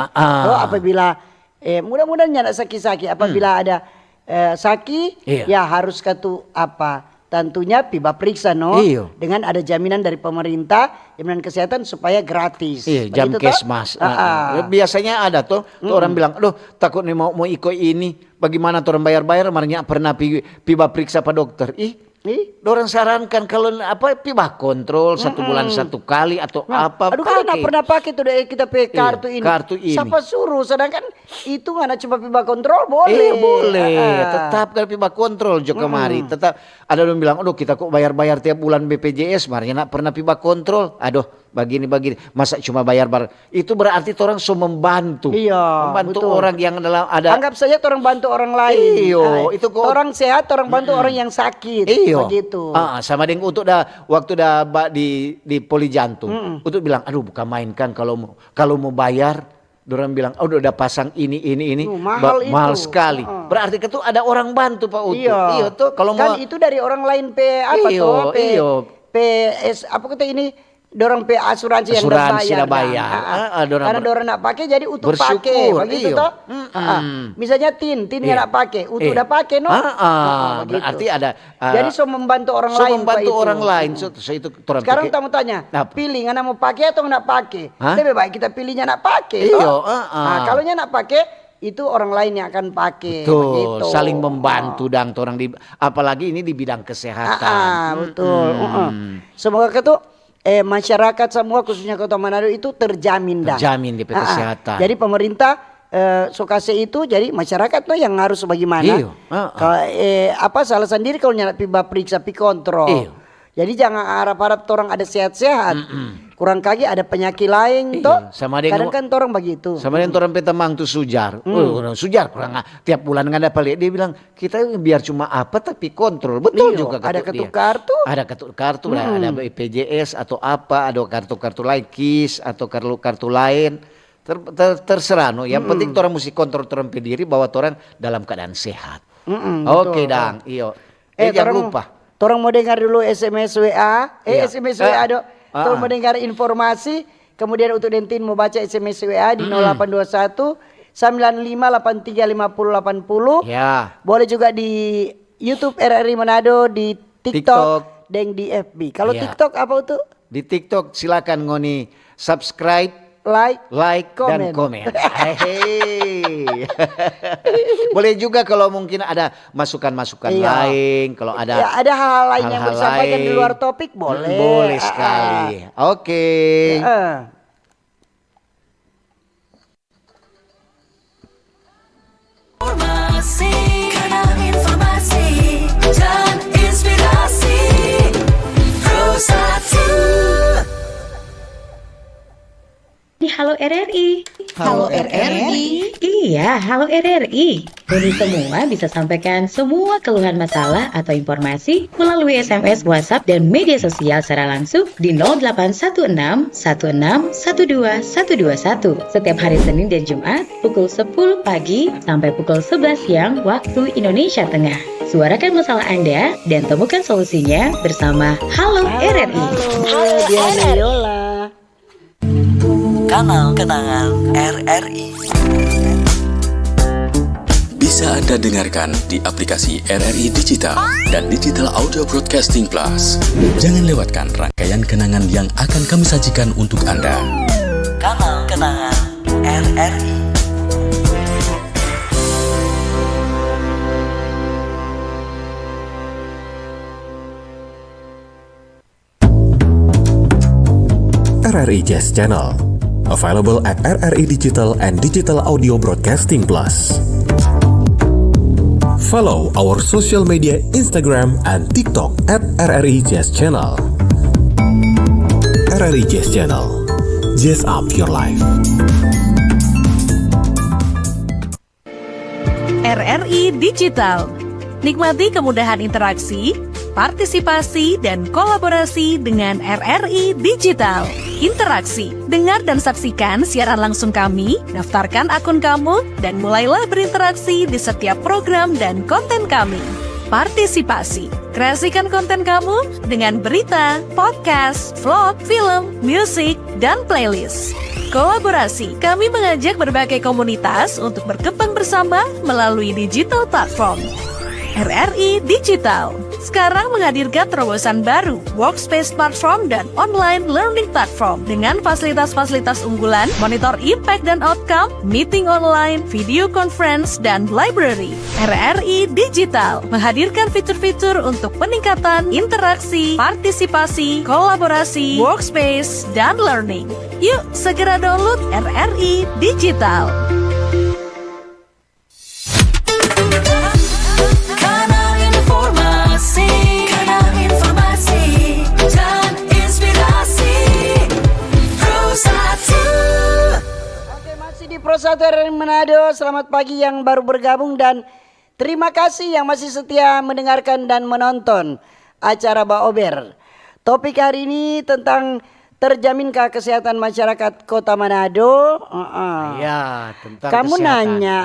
Oh, apabila, eh, mudah-mudahan nyanda saki-saki, apabila ada, eh, saki, iya, ya harus katu apa? Tentunya pi bapriksa, no? Iyo. Dengan ada jaminan dari pemerintah, jaminan kesehatan supaya gratis. Iya, jam kesmas. Ah, ah. Biasanya ada tuh, tuh orang bilang, "Aduh, takut nih mau, mau iko ini. Bagaimana tuh orang bayar-bayar, mar nya pernah pi, pi bapriksa pa dokter." Ih, ih, dorang sarankan kalau apa, pi bakontrol satu bulan satu kali atau apa. Aduh, kan pernah pakai tuh deh kita pe kartu ini. Kartu ini. Siapa suruh? Sedangkan itu ngana cuma pi bakontrol, boleh. Iya, boleh. Tetap kan pi bakontrol jo kemari. Tetap ada dong bilang, "Aduh, kita kok bayar-bayar tiap bulan B P J S, mar nya nda pernah pi bakontrol." Aduh, bagini, bagini. Masa cuma bayar bar-, itu berarti torang so membantu. Iya, membantu orang yang dalam ada. Anggap saja torang bantu orang lain. Iyo, itu kok. Torang sehat, torang bantu orang yang sakit. Iyo. Begitu. Ah, sama deng untuk da, waktu da ba-, di, di poli jantung. Untuk bilang, "Aduh, bukan main kan kalau mau, kalau mau bayar." Dorang bilang, "Oh, udah, udah pasang ini, ini, ini." Duh, mahal itu. Mahal sekali. Heeh. Berarti kan tuh ada orang bantu, Pak Utu. Iya. Iya tuh, kalau kan mau itu dari orang lain pe apa tuh, pe, iyo, pe es-, apa kata ini, dorang pe asuransi yang asuransi da bayar. Da bayar. Ah, ah. Ah, ah, dorang karena ber-, dorang nak pake, jadi Utu pake, bersyukur, begitu iyo. Toh? Ah, ah. Misalnya Tin, Tin nggak nak pake, Utu udah pake, no? Ah, ah, ah, begitu. Berarti ada Ah, jadi so membantu orang lain. So membantu orang lain. So, so itu torang pake. Sekarang kita mau tanya, pilih ngana mau pake atau nggak pake? Hah? Lebih baik kita pilihnya nggak pake, toh? Iyo, heeh. Nah, kalau nya nggak pake, itu orang lain yang akan pake. Betul, begitu. Saling membantu dang torang di, apalagi ini di bidang kesehatan. Ah, ah, betul. Heeh. Semoga ke tu, eh, masyarakat semua, khususnya Kota Manado itu terjamin dang. Terjamin di pe kesehatan. Ah, ah. Jadi pemerintah eh, so kase itu, jadi masyarakat no yang harus bagimana. Iyo, heeh. Ka-, eh, apa, salah sandiri kalu nyanda pi bapriksa, pi kontrol. Iyo. Jadi jangan harap-harap torang ada sehat-sehat. Kurang kage ada penyakit lain, toh. Iyo, sama deng kadang kan torang bagitu. Sama deng torang pe tamang tu Sujar. Oh, orang Sujar kurang a-, tiap bulan ngana dapa lia. Dia bilang, "Kita biar cuma apa, tapi kontrol." Betul juga kata dia. Ada katu kartu. Ada katu kartu, ada B P J S atau apa, ada kartu-kartu lain, kis atau kartu-kartu lain. Ter-, ter-, terserah no. Yang penting torang musti kontrol torang pe diri bahwa torang dalam keadaan sehat. Oke, betul, dang. Iyo. Eh, jangan lupa. Torang mo dengar dulu S M S W A. Eh, iya. S M S W A, do. Torang mo dengar informasi. Kemudian untuk Dentin mo baca S M S W A di nol delapan dua satu, sembilan lima delapan tiga lima puluh delapan puluh. Ya. Boleh juga di YouTube R R I Manado, di TikTok, deng di F B. Kalau TikTok apa, Utu? Di TikTok silakan ngoni subscribe, like, like, dan komen. Komen. Hehe. Boleh juga kalau mungkin ada masukan-masukan lain, kalau ada hal-hal lain yang mau disampaikan di luar topik, boleh. Boleh sekali. Oke. Heeh. Informasi, kanal informasi dan inspirasi. Pro satu. Di Halo R R I. Halo R R I. Iya, Halo R R I. Ngoni semua bisa sampaikan semua keluhan masalah atau informasi melalui S M S, WhatsApp, dan media sosial secara langsung di nol delapan satu enam satu enam satu dua satu dua satu setiap hari Senin dan Jumat pukul sepuluh pagi sampai pukul sebelas siang waktu Indonesia Tengah. Suarakan masalah Anda dan temukan solusinya bersama Halo R R I. Halo, Diana Yola. Kanal kenangan R R I. Bisa Anda dengarkan di aplikasi R R I Digital dan Digital Audio Broadcasting Plus. Jangan lewatkan rangkaian kenangan yang akan kami sajikan untuk Anda. Kanal kenangan R R I. R R I Jazz Channel. Available at R R I Digital and Digital Audio Broadcasting Plus. Follow our social media, Instagram and TikTok at R R I Jazz Channel. R R I Jazz Channel. Jazz up your life. R R I Digital. Nikmati kemudahan interaksi, partisipasi, dan kolaborasi dengan R R I Digital. Interaksi, dengar dan saksikan siaran langsung kami, daftarkan akun kamu, dan mulailah berinteraksi di setiap program dan konten kami. Partisipasi. Kreasikan konten kamu dengan berita, podcast, vlog, film, musik, dan playlist. Kolaborasi. Kami mengajak berbagai komunitas untuk berkembang bersama melalui digital platform. R R I Digital sekarang menghadirkan terobosan baru, Workspace Platform dan Online Learning Platform, dengan fasilitas-fasilitas unggulan, monitor impact dan outcome, meeting online, video conference, dan library. R R I Digital menghadirkan fitur-fitur untuk peningkatan interaksi, partisipasi, kolaborasi, workspace, dan learning. Yuk, segera download R R I Digital. Kanal informasi, kanal informasi dan inspirasi. Pro satu. Oke, masih di Pro satu R R I Manado. Selamat pagi yang baru bergabung dan terima kasih yang masih setia mendengarkan dan menonton acara Baober. Topik hari ini tentang terjaminkah kesehatan masyarakat Kota Manado? Heeh. Iya, tentang Kamu kesehatan. Nanya.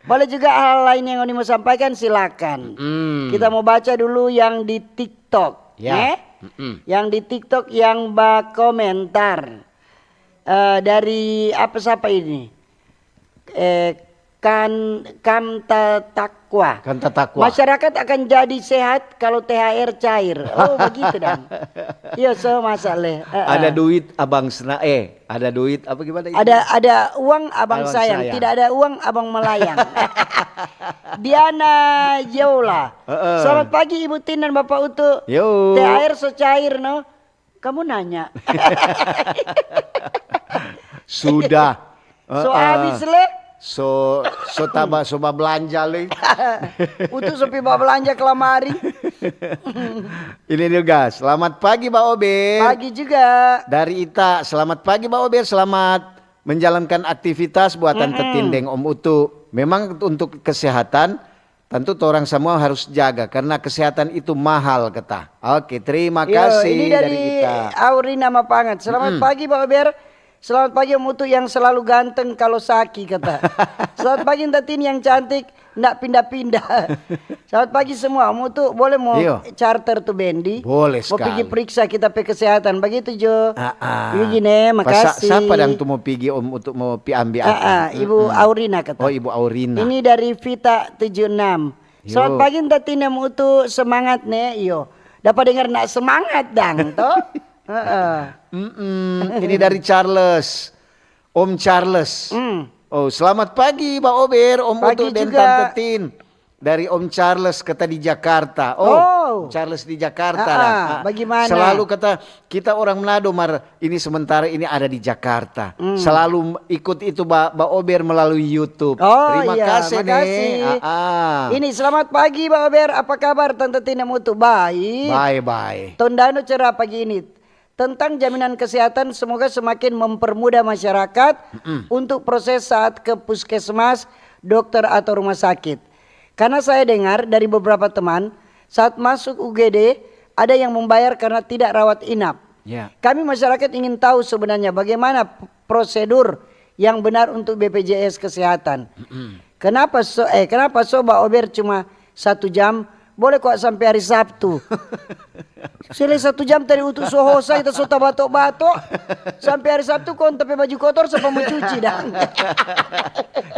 Boleh juga hal lain yang ngoni mau sampaikan, silakan. Mm. Kita mau baca dulu yang di TikTok, Ya. eh? Mm-mm. Yang di TikTok yang bakomentar. Eh, dari apa, siapa ini? Eh, kan Kanta Takwa. Kanta Takwa. Masyarakat akan jadi sehat kalau T H R cair. Oh, begitu dong. Iya, so masa le. Heeh. Ada duit abang sena, eh, ada duit apa gimana itu? Ada, ada uang abang Abang sayang, sayang. Tidak ada uang abang melayang. Diana Yola. Heeh. Selamat pagi Ibu Tin dan Bapak Utu. Yo. T H R so cair, no? Kamu nanya. Sudah. So Heeh. Habis le. So, so taba, so babelanja le. Utu so pi babelanja ke lamari. Ini juga. Selamat pagi, Ba Ober. Pagi juga. Dari Ita, selamat pagi, Ba Ober. Selamat menjalankan aktivitas buat Tante Mm-mm. Tin deng Om Utu. Memang untuk kesehatan, tentu torang samua harus jaga karna kesehatan itu mahal, kata. Oke, terima Iyo, kasih ini dari dari Ita. Aurina Mapangat. Selamat Mm-mm. pagi, Ba Ober. Selamat pagi, Om Utu yang selalu ganteng kalo saki, kata. Selamat pagi, Tante Tin yang cantik, ndak pinda-pinda. Selamat pagi semua, Om Utu boleh mo Iyo. Charter tu Bendi? Boleh Mo pigi sekali. Periksa kita pe kesehatan, bagitu jo. Ah, ah. Pigi ne, Pas sa-, makasih. Sapa dang tu mo pigi, Om Utu mo pi ambe Ah, apa? ah, Ibu Mm-mm. Aurina kata. Oh, Ibu Aurina. Ini dari Vita tujuh enam. Yo. Selamat pagi, Tante Tin deng Om Utu, semangat ne, iyo. Dapa dengar nak semangat dang, to? Heeh. Mm-mm. Ini dari Charles. Om Charles. Mm. Oh, selamat pagi, Ba Ober, Om Pagi Utu, dan juga. Tante Tin. Dari Om Charles, kata di Jakarta. Oh, Oh. Om Charles di Jakarta, Ah, dah. ah, Ah, bagaimana? Selalu kata, kita orang Manado, mar ini sementara ini ada di Jakarta. Mm. Selalu ikut itu, Ba, Ba Ober melalui YouTube. Oh, Terima iya, kasih, makasih. Nek. Ah, ah. Ini, selamat pagi, Ba Ober. Apa kabar, Tante Tin deng Om Utu? Baik. Bye, bye. Tondano cerah pagi ini. Tentang jaminan kesehatan, semoga semakin mempermudah masyarakat Mm-mm. untuk proses saat ke puskesmas, dokter, atau rumah sakit. Karena saya dengar dari beberapa teman, saat masuk U G D, ada yang membayar karena tidak rawat inap. Ya. Kami masyarakat ingin tahu sebenarnya bagaimana p-, prosedur yang benar untuk B P J S kesehatan. Mm-mm. Kenapa so, eh, kenapa so Ba Ober cuma satu jam? Boleh kok sampe hari Sabtu. Sele satu jam tadi untuk so hosa, kita so tabato-bato. Sampe hari Sabtu kong ta pe baju kotor, sapa mo cuci dang?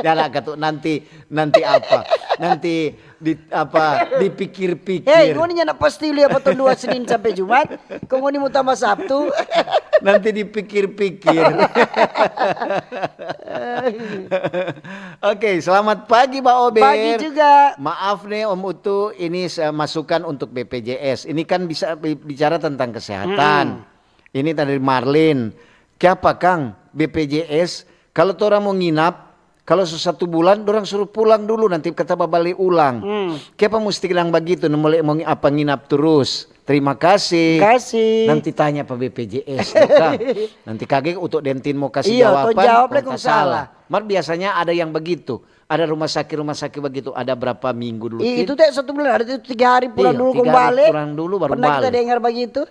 Jangan katu, nanti, nanti apa? Nanti di, apa, dipikir-pikir. Hei, ngoni nyanda pasti lia pa tong dua Senin sampe Jumat, kong ngoni mo tamba Sabtu. Nanti dipikir-pikir. Oke, selamat pagi, Ba Ober. Pagi juga. Maaf nih, Om Utu, ini se-, masukan untuk B P J S. Ini kan bisa bi-, bicara tentang kesehatan. Mm-mm. Ini dari Marlin. Kiapa, Kang? B P J S, kalau torang mo nginap, kalau so satu bulan, dorang suruh pulang dulu, nanti kata babale ulang. Hmm. Kiapa musti bilang bagitu, no mole mo ngi-, apa nginap terus? Terima kasih. Kasih. Nanti tanya pa B P J S, to, Kang. Nanti kage Utu deng Tin mo kasih Iyo, jawaban, tong jawab le kong kong ta salah. Salah. Mar biasanya ada yang begitu. Ada rumah sakit-rumah sakit begitu, ada berapa minggu dulu, Ih, Tin? Itu teh satu bulan, ada itu tiga hari pulang Iyo, dulu, tiga kong hari bale. Pulang dulu, baru Pernah kita bale. Dengar begitu?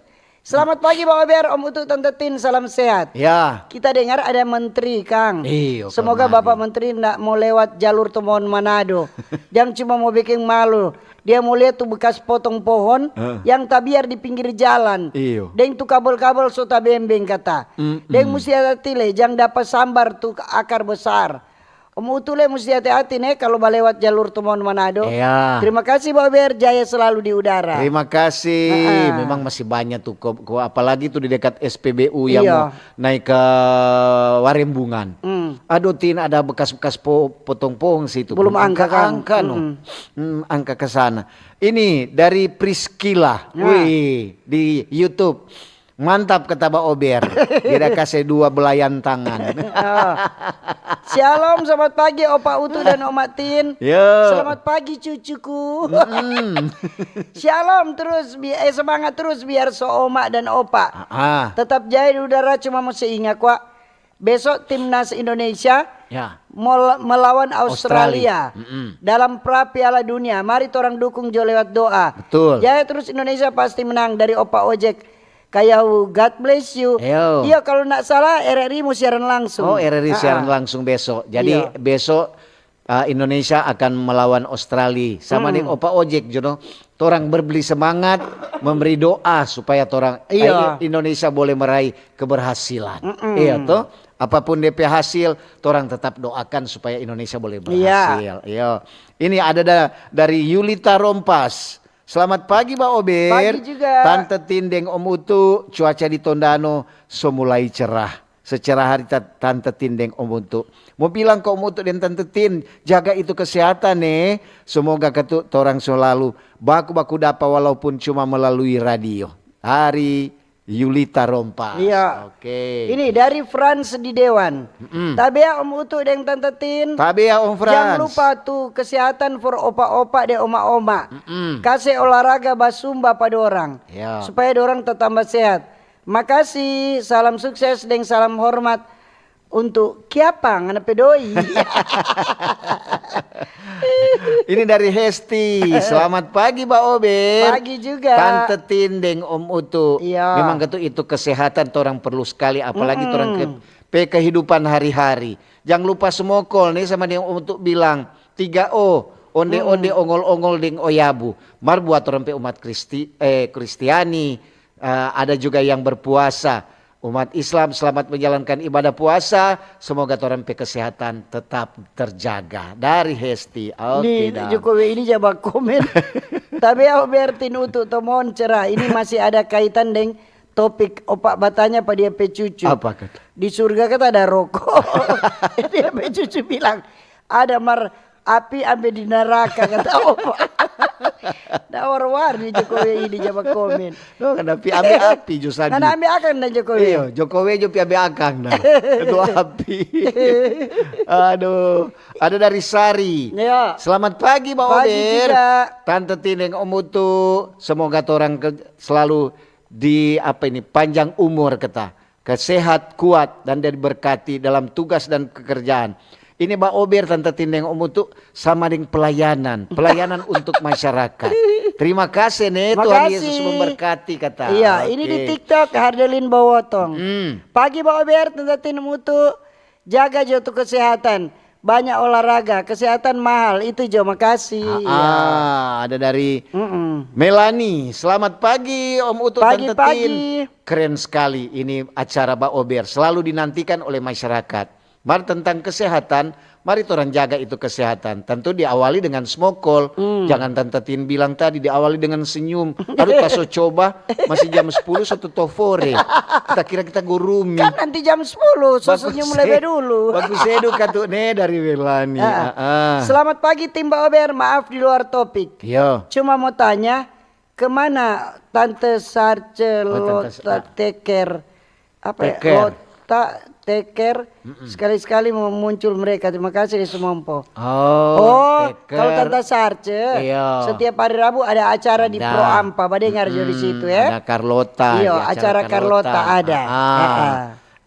Selamat pagi, Bang Ober, Om Utu, Tante Tin, salam sehat. Ya. Kita dengar ada menteri, Kang. Iyo, Semoga Kang Bapak Mari. Menteri ndak mau lewat jalur Tomohon Manado. Jang cuma mau bikin malu. Dia mau lihat tu bekas potong pohon Heeh. yang tabiar di pinggir jalan. Iyo. Deng tu kabel-kabel so tabembeng, kata. Mm-mm. Deng musti hati-hati le, jang dapa sambar tu akar besar. Om Utu le musti hati-hati ne kalu balewat jalur Tomohon Manado. Iya. Terima kasih, Bang Ober, jaya selalu di udara. Terima kasih. Heeh. Memang masih banyak tu, ko, ko, apalagi tu di dekat S P B U yang Iya. mau naik ke Warembungan. Hmm. Aduh, Tin, ada bekas-bekas po-, potong pohon situ. Belum Belum angka, Kang. angka-angka, no. Mm-mm. Hmm, angka ke sana. Ini dari Priscilla. Nah. Wih, di YouTube. Mantap, kata Ba Ober. Dia da kase dua belayan tangan. Oh. Shalom, selamat pagi Opa Utu dan Oma Tin. Yo. Selamat pagi cucuku. Mm-mm. Shalom terus, bi-, eh, semangat terus biar so Oma dan Opa. Ah, ah. Tetap jaya di udara, cuma musti inga kwa. Besok timnas Indonesia Ya. mel-, melawan Australia Australia. Mm-mm. dalam pra Piala Dunia. Mari torang dukung jo lewat doa. Betul. Jaya terus, Indonesia pasti menang, dari Opa Ojek Kayau. God bless you. Yo. Iya, kalau ndak salah R R I mau siaran langsung. Oh, R R I siaran Ah, ah. langsung besok. Jadi Iya. besok, uh, Indonesia akan melawan Australia. Sama Mm-mm. deng Opa Ojek, you know. Torang berbeli semangat, memberi doa supaya torang, Iya. eh, Indonesia boleh meraih keberhasilan. Mm-mm. Iya, toh? Apapun D P hasil, torang tetap doakan supaya Indonesia boleh Iya. berhasil. Iya. Ini ada da-, dari Yulita Rompas. Selamat pagi, Ba Ober. Pagi juga. Tante Tin deng Om Utu, cuaca di Tondano so mulai cerah. Secara hari ta-, Tante Tin deng Om Utu. Mo bilang ke Om Utu deng Tante Tin, jaga itu kesehatan, ne. Semoga katu torang selalu baku-baku dapa walaupun cuma melalui radio. Dari Yulita Rompas. Iya. Oke. Ini dari Frans di Dewan. Mm-mm. Tabea Om Utu deng Tante Tin. Tabea Om Frans. Jangan lupa tu kesehatan for opa-opa deng oma-oma. Mm-mm. Kase olahraga basumba pa dorang. Ya. Supaya dorang tatamba sehat. Makasih, salam sukses deng salam hormat untuk kiapa ngana pe doi. Ini dari Hesti. Selamat pagi, Ba Ober. Pagi juga. Tante Tin deng Om Utu. Iya. Memang katu itu kesehatan torang perlu sekali, apalagi Mm-mm. torang ke-, pe kehidupan hari-hari. Jang lupa smokol nih sama deng Om Utu bilang, tiga O, onde-onde, Mm-mm. ongol-ongol deng oyabu. Mar buat torang pe umat Kristi-, eh, Kristiani, eh, ada juga yang berpuasa. Umat Islam, selamat menjalankan ibadah puasa. Semoga torang pe kesehatan tetap terjaga. Dari Hesti. Oke, Ni dah. Jokowi ini ja bakomen. Tapi ya, Bertin Utu, Tomon, cerah. Ini masih ada kaitan deng topik opa batanya pa dia pe cucu. Apa kata? Di surga kata ada rokok. Dia pe cucu bilang, "Ada mar api ambe di neraka," kata opa. Nah, war-war ni Jokowi ini ja bakomen. No, kan api ambe api jo sadi. Nana ambe akang dan Jokowi. Iyo, Jokowi jo pi ambe akang nah. Itu api. Aduh, ada dari Sari. Iya. Selamat pagi, Ba Pagi Ober. juga. Tante Tin deng Om Utu, semoga torang ke-, selalu di, apa ini, panjang umur kata. Kesehat, kuat, dan diberkati dalam tugas dan pekerjaan. Ini Ba Ober, Tante Tin deng Om Utu sama deng pelayanan. Pelayanan untuk masyarakat. Terima kasih nih, Tuhan Makasih. Yesus memberkati kata. Iya, ini di Oke. TikTok, Hardelin Bawotong. Mm. Pagi Ba Ober, Tante Tin, Om Utu. Jaga jo tu kesehatan. Banyak olahraga, kesehatan mahal. Itu jo, makasih. Ah, Iya. ah, ada dari Mm-mm. Melani. Selamat pagi, Om Utu, Pagi, Tante Tin. pagi. Keren sekali ini acara Ba Ober. Selalu dinantikan oleh masyarakat. Mar tentang kesehatan, mari torang jaga itu kesehatan. Tentu diawali dengan smokol. Hmm. Jangan Tante Tin bilang tadi diawali dengan senyum. Aduh, pas so coba, masih jam sepuluh so tutup fore. Kita kira kita gurumi. Kan nanti jam sepuluh, so Bagus senyum se-, lebe dulu. Bagus sedu katu ne dari Melani. Ah. Ah, ah. Selamat pagi, tim Ba Ober. Maaf di luar topik. Yo. Cuma mau tanya, kemana Tante Sarce Oh, Tante Sa-, Lota ah. Teker? Apa ya? Teker. Lota Teker. Mm-mm. Sekali-sekali mau muncul mereka. Terima kasih, Sumompo. Oh, Oh, Teker. kalau Tante Sarce, Iya. setiap hari Rabu ada acara di Ada. Pro Ampa. Badengar jo di Mm-mm. situ, ya. Ada Carlota, Iya, di acara acara Carlota Carlota. ada. Ah, ah. Heeh.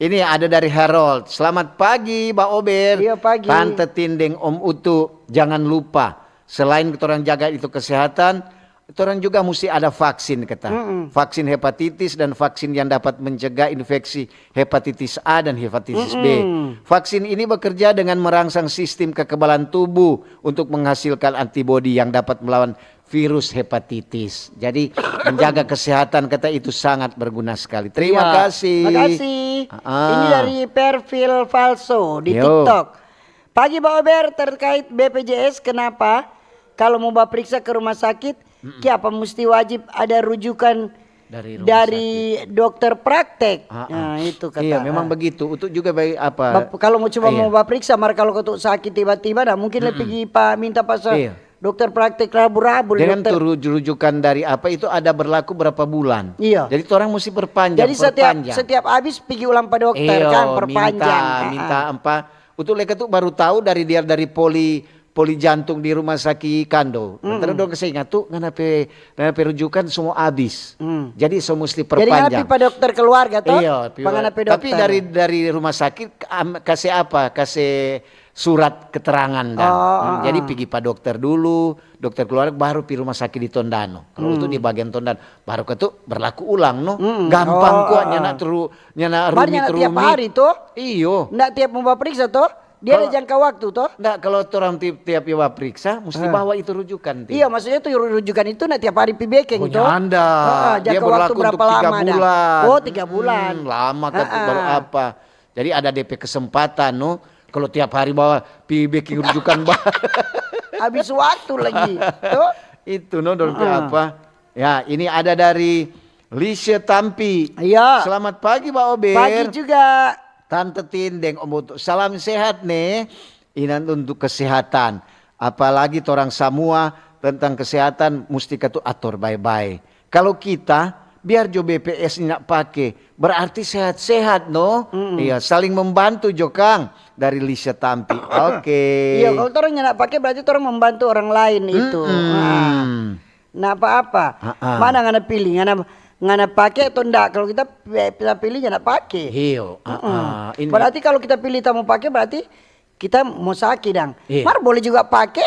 Ini ada dari Harold. "Selamat pagi, Ba Ober. Iya, pagi. Tante Tin deng Om Utu, jangan lupa. Selain torang jaga itu kesehatan, Torang juga musti ada vaksin, kata. Mm-mm. Vaksin hepatitis dan vaksin yang dapat mencegah infeksi hepatitis A dan hepatitis B. Mm-mm. Vaksin ini bekerja dengan merangsang sistem kekebalan tubuh untuk menghasilkan antibodi yang dapat melawan virus hepatitis. Jadi, menjaga kesehatan, kata, itu sangat berguna sekali. Terima Iya. kasih. Makasih. Ah. Ini dari Perfil Falso di Yo. TikTok. Pagi, Ba Ober, terkait B P J S, kenapa kalau mau bapriksa ke rumah sakit, kiapa musti wajib ada rujukan Dari rumah dari sakit. Dokter praktek? Ah, ah. Nah, itu kata, Iya, memang ah. begitu. Untuk juga baik apa? Bap-, kalau mau cuma Iya. mau bapriksa, mar kalau kau sakit tiba-tiba, nah, mungkin Mm-mm. lebih pa-, minta pas Iya. dokter praktek rabu-rabu, Dengan dokter tu ruj-, rujukan dari apa itu ada berlaku berapa bulan. Iya. Jadi, orang mesti perpanjang, Jadi, setiap, perpanjang. setiap habis pigi ulang pa dokter, Iyo, kan, perpanjang. minta, Ah, minta ah. apa, untuk leka tu baru tahu dari dia dari poli, poli jantung di rumah sakit Kando. Mm-mm. Terus dong kasih ingat tu, ngana pe, ngana pe rujukan semua habis. Mm. Jadi, so mesti Jadi, ngana perpanjang. pi pa dokter keluarga, toh? Iya, pi-, Pa ngana pe tapi dokter. dari, dari rumah sakit, am-, kasih apa? Kasih surat keterangan, dan. Oh, Hmm, ah, jadi ah. pigi pa dokter dulu, dokter keluarga, baru pi rumah sakit di Tondano. Kalau Hmm. itu di bagian Tondano, baru ke tu berlaku ulang, no. Hmm. Gampang Oh, kok, ah, nyana ah. teru-, nyana Mar nyana tiap rumit-rumit. hari, toh? Iyo. Ndak tiap mau bapriksa, toh? Dia ada Kalau jangka waktu, toh? Ndak, kalau orang ti-, tiap iwa periksa, mesti Ah. bawa itu rujukan, ti. Iya, maksudnya tu ru-, rujukan itu ndak tiap hari pi bekeng, Oh, toh? nyanda. Ah, ah, Dia jangka waktu berlaku berapa untuk tiga lama dah? bulan. Oh, tiga bulan. Hmm, lama kan tu Ah, baru ah. apa. Jadi ada D P kesempatan, no. Kalau tiap hari bawa pi bekeng rujukan ba- Habis waktu lagi, toh? Itu, no, dong pe Ah. apa. Ya, ini ada dari Lisha Tampi. Iya. Selamat pagi, Ba Ober. Pagi juga. Tante Tin deng Om Utu. Salam sehat, ne. Ini untuk kesehatan. Apalagi torang samua tentang kesehatan musti katu ator bae-bae. Kalau kita, biar jo B P S nyanda pake, berarti sehat-sehat, no? Mm-mm. Iya, saling membantu jo, kang, dari Lisha Tampi. Oke. Iya, kalau torang nyanda pake, berarti torang membantu orang lain itu. Mm-mm. Nah, nda apa-apa. Ah, ah. Mana ngana pilih, ngana, ngana pake atau nda? Kalau kita pe-, kita pilih nyanda pake. Iyo, ah, Mm-mm. ah. Ini Berarti kalau kita pilih kita mau pake, berarti kita mau saki dang. Iya. Mar boleh juga pake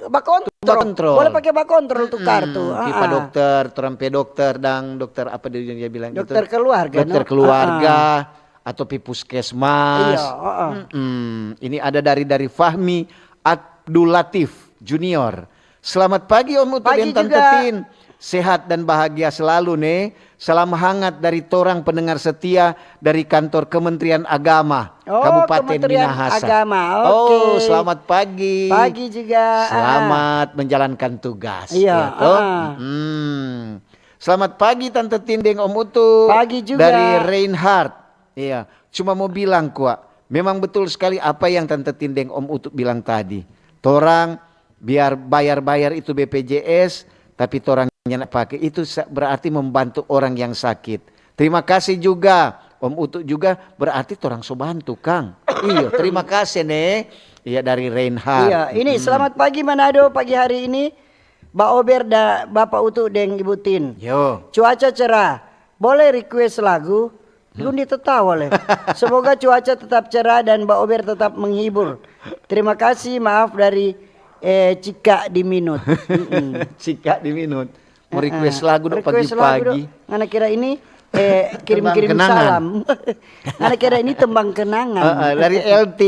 bakontrol. Bakontrol. Boleh pake bakontrol tu Mm-mm. kartu. Pi pa Ah, ah. dokter, torang pe dokter dang, dokter apa dia, dia bilang Dokter itu? keluarga, Dokter no? keluarga, Ah, ah. atau pi puskesmas. Iya, ah, ah. Mm-mm. Ini ada dari, dari Fahmi Abdul Latif Junior. Selamat pagi, Om Utu Pagi deng Tante juga. Tin. Sehat dan bahagia selalu, ne. Salam hangat dari torang pendengar setia dari kantor Kementerian Agama Oh, Kabupaten Kementerian Minahasa. Agama, Oh, oke. selamat pagi. Pagi juga, ah. Selamat menjalankan tugas, Iya, ya, toh? ah, ah. Mm-mm. Selamat pagi, Tante Tin deng Om Utu. Pagi juga. Dari Reinhard. Iya, cuma mau bilang, kwa, memang betul sekali apa yang Tante Tin deng Om Utu bilang tadi. Torang biar bayar-bayar itu B P J S, tapi torang nyanda pake, itu sa-, berarti membantu orang yang sakit. Terima kasih juga, Om Utu juga, berarti torang so bantu, kang. Iyo, terima kasih, ne. Iya, dari Reinhard. Iya, ini Mm-mm. selamat pagi Manado pagi hari ini. Ba Ober da Bapak Utu deng Ibu Tin. Yo. Cuaca cerah. Boleh request lagu? Lundi tatawa le. Semoga cuaca tetap cerah dan Ba Ober tetap menghibur. Terima kasih, maaf dari, eh, Cika di Minut. Mm-mm. Cika di Minut. Mau request Eh, lagu dong request lagu pagi-pagi. dong. Ngana kira ini, eh, kirim-kirim Tembang kenangan. salam. Ngana kira ini tembang kenangan. Eh, eh, dari L T.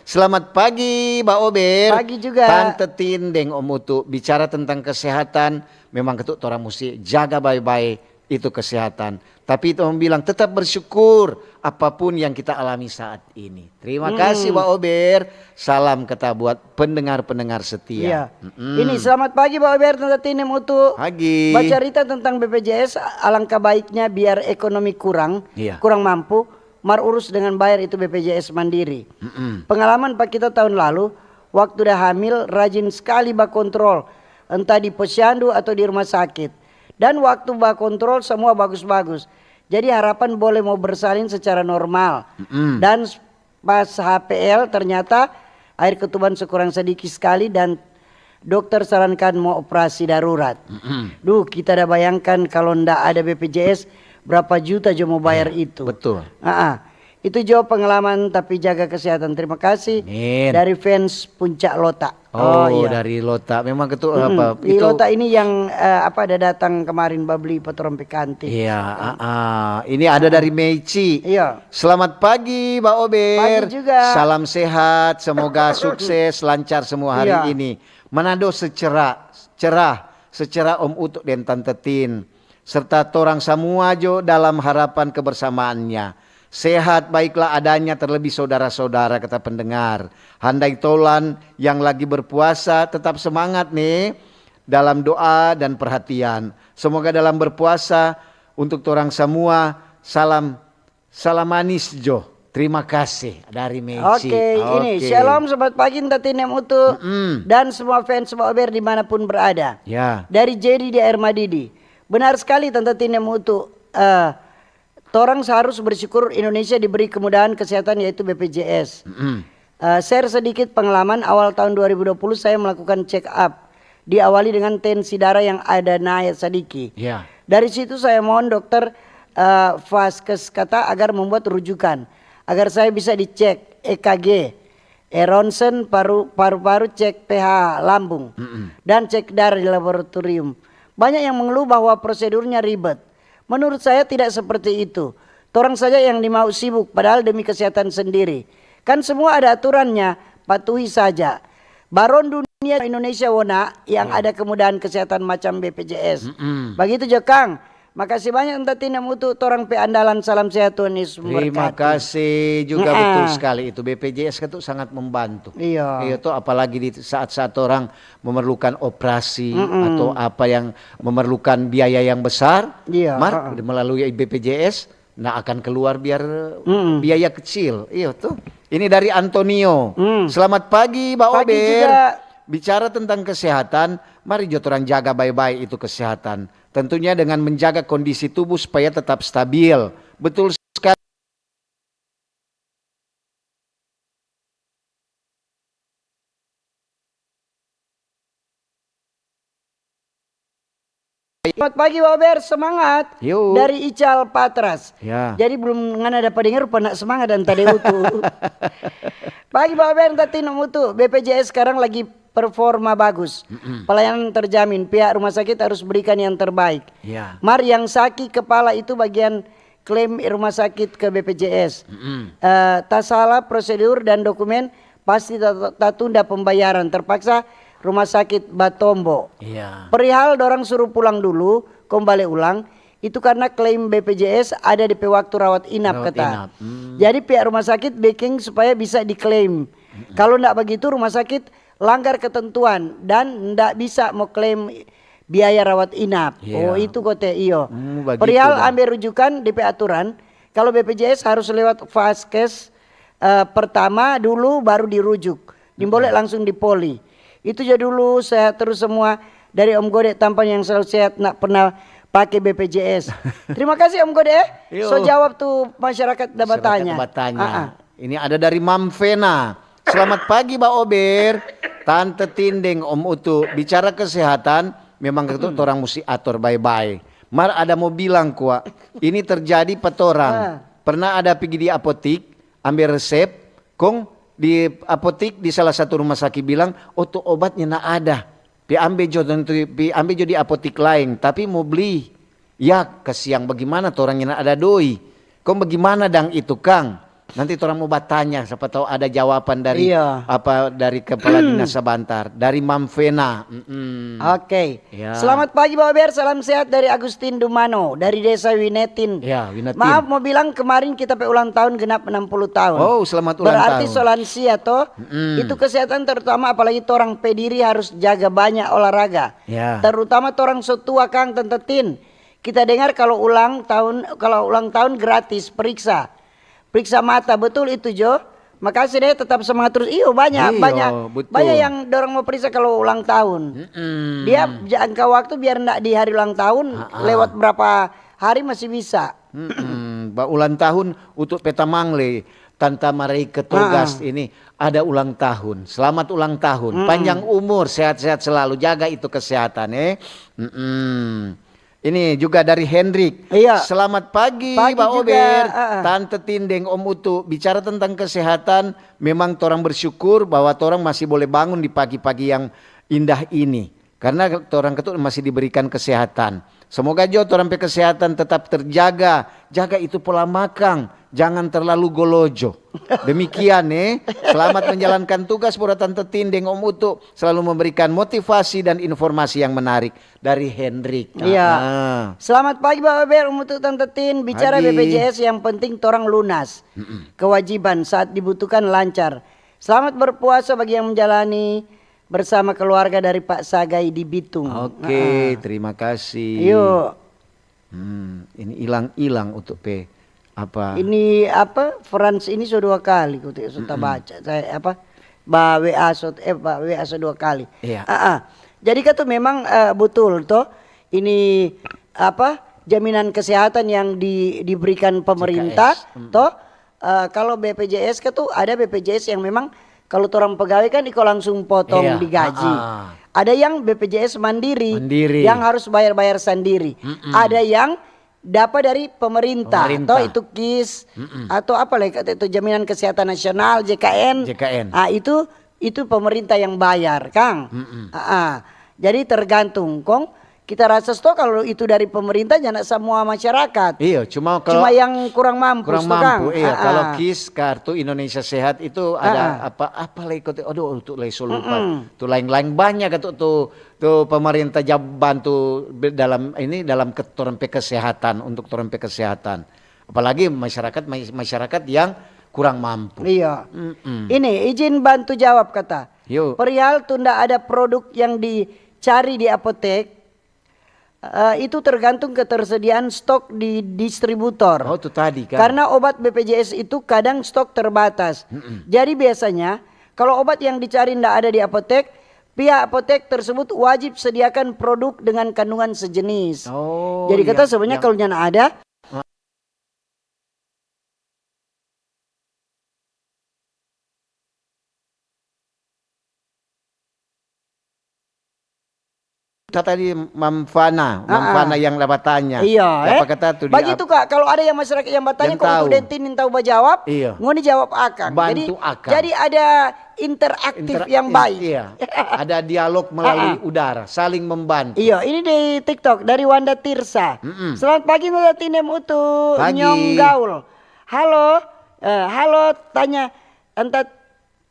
Selamat pagi, Ba Ober. Pagi juga. Tante Tin deng Om Utu. Bicara tentang kesehatan, memang ketu torang musti jaga bae-bae itu kesehatan. Tapi itu bilang, tetap bersyukur apapun yang kita alami saat ini. Terima Hmm. kasih, Ba Ober. Salam kata buat pendengar-pendengar setia. Iya. Mm-mm. Ini, selamat pagi, Ba Ober, Tante Tin deng Utu. Pagi. Bacarita tentang B P J S, alangkah baiknya biar ekonomi kurang, Iya. kurang mampu, mar urus dengan bayar itu B P J S mandiri. Mm-mm. Pengalaman pa kita tahun lalu, waktu da hamil, rajin skali bakontrol, entah di posyandu atau di rumah sakit. Dan waktu bakontrol, semua bagus-bagus. Jadi harapan boleh mau bersalin secara normal. Mm-mm. Dan s-, pas H P L, ternyata air ketuban sekurang sedikit sekali dan dokter sarankan mau operasi darurat. Mm-mm. Duh, kita ada bayangkan kalau nda ada B P J S, berapa juta jo mau bayar Iya, itu. betul. Ah, ah. Itu jo pengalaman, tapi jaga kesehatan. Terima kasih. Amin. Dari fans Puncak Lota. Oh, iya. Dari Lota. Memang ketu-, Mm-mm. Apa, di itu Lota ini yang, eh, apa, ada datang kemarin babli pa torang pe kantin. Iya, ah, ah. Ini ada dari Meici. Iya. Selamat pagi, Ba Ober. Pagi juga. Salam sehat, semoga sukses, lancar semua hari ini. Iya. Manado secerah, cerah, secerah Om Utu deng Tante Tin, serta torang samua jo dalam harapan kebersamaannya. Sehat baiklah adanya, terlebih saudara-saudara kata pendengar. Handai tolan yang lagi berpuasa, tetap semangat nih dalam doa dan perhatian. Semoga dalam berpuasa untuk torang samua, salam, salam manis jo. Terima kasih dari Meici. Oke, ini, oke. Shalom, selamat pagi, Tante Tin deng Utu, mm-mm, dan semua fans Ba Ober dimanapun berada. Ya. Dari Jedi di Air Madidi. Benar sekali, Tante Tin deng Utu. Eh, torang harus bersyukur Indonesia diberi kemudahan kesehatan, yaitu B P J S. Mm-mm. Eh, share sedikit pengalaman, awal tahun dua ribu dua puluh saya melakukan check up. Diawali dengan tensi darah yang ada naik sedikit. Ya. Dari situ saya mohon dokter, eh, Vaskes kata agar membuat rujukan, agar saya bisa dicek E K G, eh, ronsen, paru, paru-paru, cek P H lambung, mm-mm, dan cek darah di laboratorium. Banyak yang mengeluh bahwa prosedurnya ribet. Menurut saya tidak seperti itu. Torang saja yang dimau sibuk, padahal demi kesehatan sendiri. Kan semua ada aturannya, patuhi saja. Baron dunia Indonesia wona yang, ya, ada kemudahan kesehatan macam B P J S. Mm-mm. Bagitu jo, Kang. Makasih banyak, Tante Tin deng Utu, torang pe andalan. Salam sehat, Tuhan Yesus memberkati. Terima kasih juga, mm-mm, betul sekali itu. B P J S itu sangat membantu. Iya. Iya tuh, apalagi di saat-saat orang memerlukan operasi, mm-mm, atau apa yang memerlukan biaya yang besar, iya, mar, heeh, melalui B P J S, nah, akan keluar biar, mm-mm, biaya kecil. Iya tuh. Ini dari Antonio. Mm. Selamat pagi, Ba Ober. Pagi juga. Bicara tentang kesehatan, mari jo torang jaga bae-bae itu kesehatan. Tentunya dengan menjaga kondisi tubuh supaya tetap stabil. Betul sekali. Selamat pagi, Ba Ober, semangat. Yo. Dari Ical Patras. Ya. Jadi belum ngana dapa dengar, rupa nak semangat dan tade utu. Pagi, Ba Ober, Tante Tin deng Utu. B P J S sekarang lagi performa bagus. Mm-mm. Pelayanan terjamin. Pihak rumah sakit harus berikan yang terbaik. Ya. Mar, yang saki kepala itu bagian klaim rumah sakit ke B P J S. Mm-mm. Eh, tasala prosedur dan dokumen, pasti ta-, tatunda pembayaran. Terpaksa rumah sakit batombo. Iya. Perihal dorang suruh pulang dulu, kong bale ulang, itu karena klaim B P J S ada depe waktu rawat inap, kata. Rawat inap, hmm. Jadi pihak rumah sakit beking supaya bisa diklaim. Mm-mm. Kalau ndak bagitu, rumah sakit langgar ketentuan dan ndak bisa mo klaim biaya rawat inap. Iya. Oh, itu kote, iyo. Hmm, bagitu. Perihal dong. Ambe rujukan depe aturan, kalau B P J S harus lewat vaskes, eh, pertama dulu, baru dirujuk. Nimbole, mm-mm, langsung di poli. Itu jo dulu, sehat terus semua. Dari Om Gode Tampan yang selalu sehat, ndak pernah pake B P J S. Terima kasih, Om Gode, eh. Yo. So jawab tu masyarakat da batanya. Masyarakat da batanya. Ah, ah. Ini ada dari Mam Vena. Selamat pagi, Ba Ober, Tante Tin deng Om Utu. Bicara kesehatan, memang itu, mm-mm, torang musti ator bae-bae. Mar ada mo bilang kwa, ini terjadi pa torang. Ah. Pernah ada pigi di apotik, ambe resep, kong di apotik di salah satu rumah sakit bilang, "Oh, tu obatnya ndak ada. Pi ambe jo, tentu pi ambe jo di apotik laeng, tapi mo bli." Ya, kasiang, bagimana torang nyanda ada doi? Kong bagimana dang itu, Kang? Nanti torang mo batanya, sapa tau ada jawaban dari, iya, apa, dari kepala dinas sabantar, dari Mam Vena. Mm-mm. Oke. Ya. Selamat pagi, Ba Ober. Salam sehat dari Agustin Dumano, dari Desa Winetin. Ya, Winetin. Maaf, mo bilang, kemarin kita pe ulang tahun genap enam puluh tahun. Oh, selamat ulang tahun. Berarti so lansia, to? Mm-mm. Itu kesehatan terutama, apalagi torang pe diri harus jaga banyak olahraga. Ya. Terutama torang so tua, Kang, Tante Tin. Kita dengar kalau ulang tahun, kalau ulang tahun gratis periksa. Periksa mata, betul itu, jo? Makasih deh, tetap semangat terus. Iyo, banyak, iyo, banyak, betul, banyak yang dorang mau periksa kalau ulang tahun. Mm-mm. Dia jangka waktu biar ndak di hari ulang tahun, ha-ha, lewat berapa hari masih bisa. Mm-mm. Ba ulang tahun untuk peta mangle, Tanta Mareike Togas, ha-ha, ini ada ulang tahun. Selamat ulang tahun. Mm-mm. Panjang umur, sehat-sehat selalu. Jaga itu kesehatan, eh. Mm-mm. Ini juga dari Hendrik. Iya. Selamat pagi, Pagi Ba juga, Ober, ah, ah. Tante Tin deng Om Utu. Bicara tentang kesehatan, memang torang bersyukur bahwa torang masih boleh bangun di pagi-pagi yang indah ini. Karena torang ketu masih diberikan kesehatan. Semoga jo torang pe kesehatan tetap terjaga. Jaga itu pola makang, jangan terlalu golojo. Demikian, eh. Selamat menjalankan tugas buat Tante Tin deng Om Utu, selalu memberikan motivasi dan informasi yang menarik. Dari Hendrik. Iya. Ah. Selamat pagi, Bapak Ber, Om Utu, Tante Tin. Bicara Pagi. B P J S, yang penting torang lunas. Kewajiban saat dibutuhkan lancar. Selamat berpuasa bagi yang menjalani, bersama keluarga dari Pak Sagai di Bitung. Oke, Ah. terima kasih. Yuk. Hmm, ini hilang-hilang untuk pe apa? Ini apa, Frans ini so dua kali, ko, so ta baca. Saya apa, ba W A so, eh, ba W A so dua kali. Iya. Ah, ah. Jadi katu memang, eh, betul to. Ini apa, jaminan kesehatan yang di, diberikan pemerintah J K S. To. Eh, kalau B P J S katu, ada B P J S yang memang kalau torang pegawai kan iko langsung potong Iya, di gaji. ah, ah. Ada yang B P J S mandiri, Mandiri. Yang harus bayar-bayar sendiri. Ada yang dapat dari pemerintah, Pemerintah. To, itu KIS atau apa lagi, kata itu, jaminan kesehatan nasional, J K N. J K N. Ah, itu itu pemerintah yang bayar, kang. Ah, ah. Jadi tergantung, kong. Kita rasa sto kalau itu dari pemerintah, nyanda semua masyarakat. Iya, cuma kalau Cuma yang kurang mampu, kurang sto, kang. mampu, iya. Ah, Kalau ah. KIS, kartu Indonesia Sehat itu ada Ah, ah. apa, apa lagi, kau te-, aduh, untuk lagi so lupa. Tuh lain-lain banyak itu tuh, tuh pemerintah jab bantu be-, dalam ini, dalam ke-, torang pe kesehatan, untuk torang pe kesehatan. Apalagi masyarakat, masyarakat yang kurang mampu. Iya. Ini izin bantu jawab, kata. Yuk. Perihal tu nda ada produk yang dicari di apotek, eh, itu tergantung ketersediaan stok di distributor. Oh, tu tadi kan. Karena obat B P J S itu kadang stok terbatas. Jadi biasanya kalau obat yang dicari nda ada di apotek, pihak apotek tersebut wajib sediakan produk dengan kandungan sejenis. Oh, Jadi kata yang- sebenarnya yang- kalau nyanda ada, Tadi Mamfana, Ah, Mamfana ah. yang da batanya. Iya, Apa eh? Kata tu di Bagitu, ap- Kak, kalau ada yang masyarakat yang bertanya, Yang kok untuk tahu. Dentin yang tahu bajawab, Iya. ngoni jawab akang. Bantu Jadi, akang. Jadi ada interaktif Intera- yang in- baik. Iya. Ada dialog melalui Ah, ah. Udara, saling membantu. Iya, ini di TikTok dari Wanda Tirsa. Mm-mm. Selamat pagi, Nada Tinem Utu. Pagi. Nyong Gaul. Halo, eh, halo, tanya, enta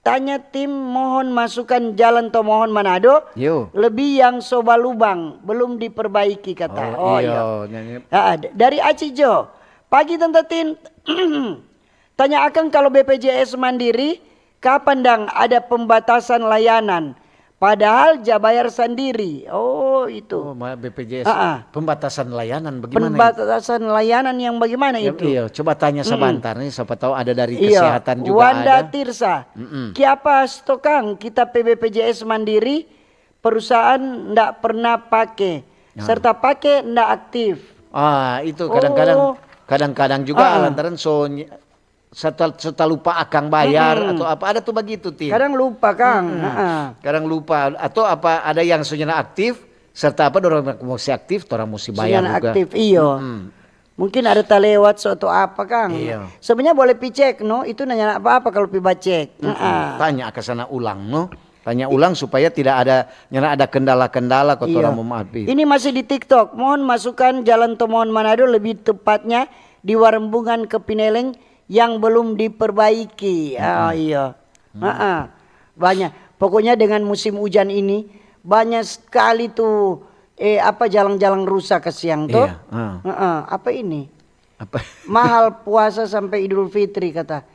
tanya tim mohon masukan jalan to mohon Manado. Yo. Lebih yang soba lubang, belum diperbaiki kata. Oh, Oh, iya, iya. nyanyi. Ah, d- dari Aci Jo. Pagi Tante Tin. Tanya akang kalau B P J S mandiri, kapan dang ada pembatasan layanan? Padahal ja bayar sandiri. Oh, itu. Oh, ma-, B P J S. Ah, ah. Pembatasan layanan bagaimana? Pembatasan layanan yang bagaimana Ya, itu? Iya, coba tanya sebentar nih, siapa tahu ada dari Iya, kesehatan juga Wanda ada. Tirsa. Mm-mm. Kiapa stokang kita P B P J S mandiri, perusahaan ndak pernah pake, Ya. serta pake ndak aktif. Ah, itu kadang-kadang Oh. kadang-kadang juga Ah. lantaran so ny- seta, seta lupa akang bayar Mm-mm. atau apa, ada tuh begitu, Tin. Kadang lupa, Kang. Mm-mm. Heeh. Kadang lupa atau apa, ada yang so nyanda aktif serta apa, dorang musti aktif, dorang musti bayar Sudah juga. Aktif, iyo. Mm-mm. Mungkin ada talewat suatu apa, Kang. Iya. Sebenarnya boleh pi cek, no, itu nanya apa-apa kalau pi bacek. Mm-mm. Heeh. Tanya ke sana ulang, no. Tanya ulang supaya tidak ada nyanda ada kendala-kendala, kau Iya. orang mau maafin. Ini masih di TikTok. Mohon masukan jalan Tomohon Manado, lebih tepatnya di Warembungan ke Pineleng yang belum diperbaiki. Ah, iya. Heeh. Banyak. Pokoknya dengan musim hujan ini banyak sekali tuh, eh, apa, jalang-jalang rusak, kasiang tuh. Iya, heeh. Heeh. Apa ini? Apa? Mahal puasa sampai Idul Fitri, kata.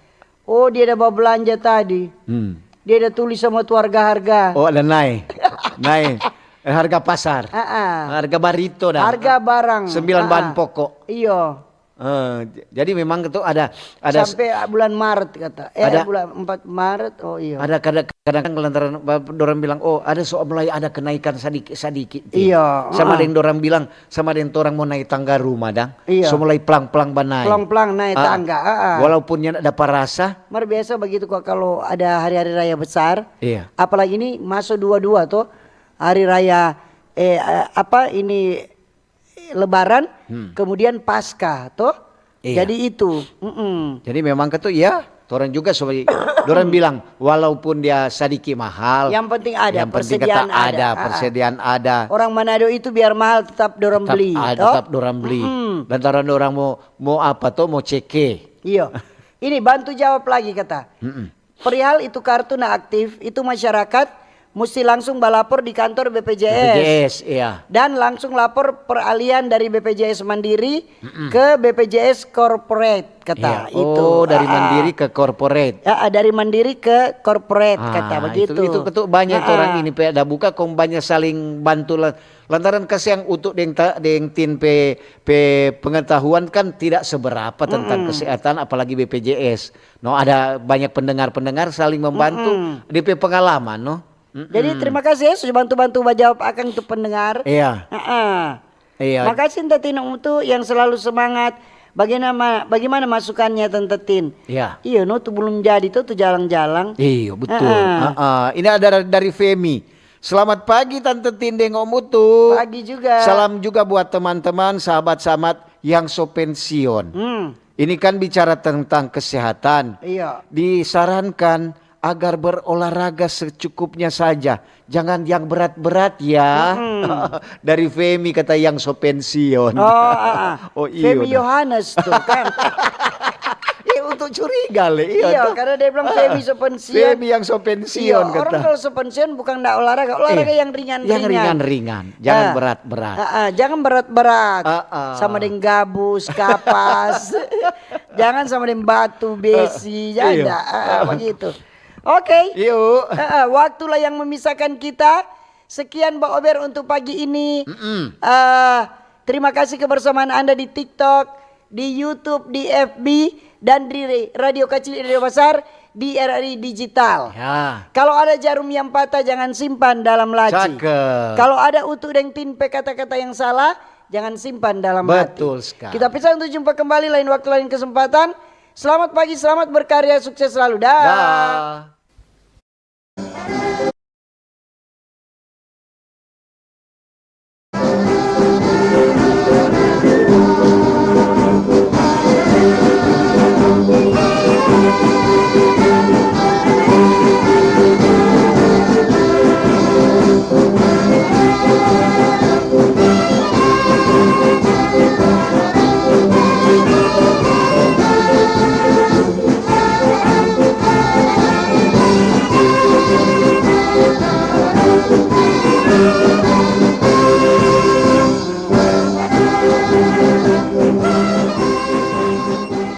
Oh, dia ada bawa belanja tadi. Hmm. Dia ada tulis sama tu harga-harga. Oh, ada naik. Naik. Eh, harga pasar. Ah, ah. Harga barito dah. Harga barang. Sembilan Ah, bahan ah. pokok. Iyo. Eh, j- jadi memang itu ada ada Sampai bulan Maret, kata. Eh, ada- bulan empat Maret. Oh, iya. ada kadang-kadang lantaran ba- dorang bilang, "Oh, ada so mulai ada kenaikan sadiki-sadiki." Iya, Sama heeh. Deng dorang bilang, sama deng torang mau naik tangga rumah dang. Iya. So mulai pelang-pelang banaik. Pelang-pelang naik Ah, tangga, ah, ah. Walaupun nyanda dapa rasa. Mar biasa begitu kok kalau ada hari-hari raya besar. Iya. Apalagi ini masuk dua-dua tuh. Hari raya, eh, eh, apa ini, Lebaran, hmm, kemudian Paskah, toh? Iya. Jadi itu, mm-mm. Jadi memang kata ya, orang juga sebagai orang bilang walaupun dia sadiki mahal, yang penting ada, yang penting persediaan kata ada, ada, ah, persediaan ada. Orang Manado itu biar mahal tetap dorang tetap beli, ada, toh? Tetap dorang beli. Mm-mm. Lantaran orang mau mau apa toh, mau ceke. Iya. Ini bantu jawab lagi kata. Mm-mm. Perihal itu kartu na aktif, itu masyarakat musti langsung balapor di kantor B P J S. B P J S, iya. Dan langsung lapor peralihan dari B P J S Mandiri ke B P J S Corporate, kata. Iya. Itu. Oh, dari Mandiri ke Corporate. Ya, dari Mandiri ke Corporate, kata begitu. Itu, itu banyak orang ini pe ada buka, kong banyak saling bantu lantaran kasiang untuk deng, deng tin pe, pe pengetahuan kan tidak seberapa tentang kesehatan, apalagi B P J S. No, ada banyak pendengar-pendengar saling membantu di pe pengalaman, no. Jadi terima kasih ya sudah bantu-bantu bajawab akang tu pendengar. Iya. Iya. Makasih Tante Tin Om Utu yang selalu semangat. Bagaimana, bagaimana masukannya Tante Tin? Iya. Iya, no tu belum jadi tuh tu jalang-jalang. Iya, betul. Ini ada dari Femi. Selamat pagi Tante Tin deng Om Utu. Pagi juga. Salam juga buat teman-teman, sahabat-sahabat yang so pensiun. Hmm. Ini kan bicara tentang kesehatan. Iya. Disarankan agar berolahraga secukupnya saja. Jangan yang berat-berat ya. Dari Femi kata yang so pensiun. Oh, ah, ah. Oh, iyo. Femi Yohanes tuh kan. Eh, untuk curiga le. Iya, karena dia bilang Femi so pensiun. Femi yang so pensiun kata. Orang kalau so pensiun bukan ndak olahraga, olahraga yang ringan-ringan. Yang ringan-ringan. Jangan berat-berat. Jangan berat-berat. Sama deng gabus, kapas. Jangan sama deng batu, besi, jangan. Begitu. Oke. Yuk. Waktulah yang memisahkan kita. Sekian Ba Ober untuk pagi ini. Terima kasih kebersamaan Anda di TikTok, di YouTube, di F B, dan di Radio Kacil, Radio Basar, di R R I Digital. Ya. Kalau ada jarum yang patah, jangan simpan dalam laci. Cakep. Kalau ada Utu deng Tin pe kata-kata yang salah, jangan simpan dalam hati. Betul sekali. Kita pisah untuk jumpa kembali lain waktu, lain kesempatan. Selamat pagi, selamat berkarya, sukses selalu. Dah. Dah.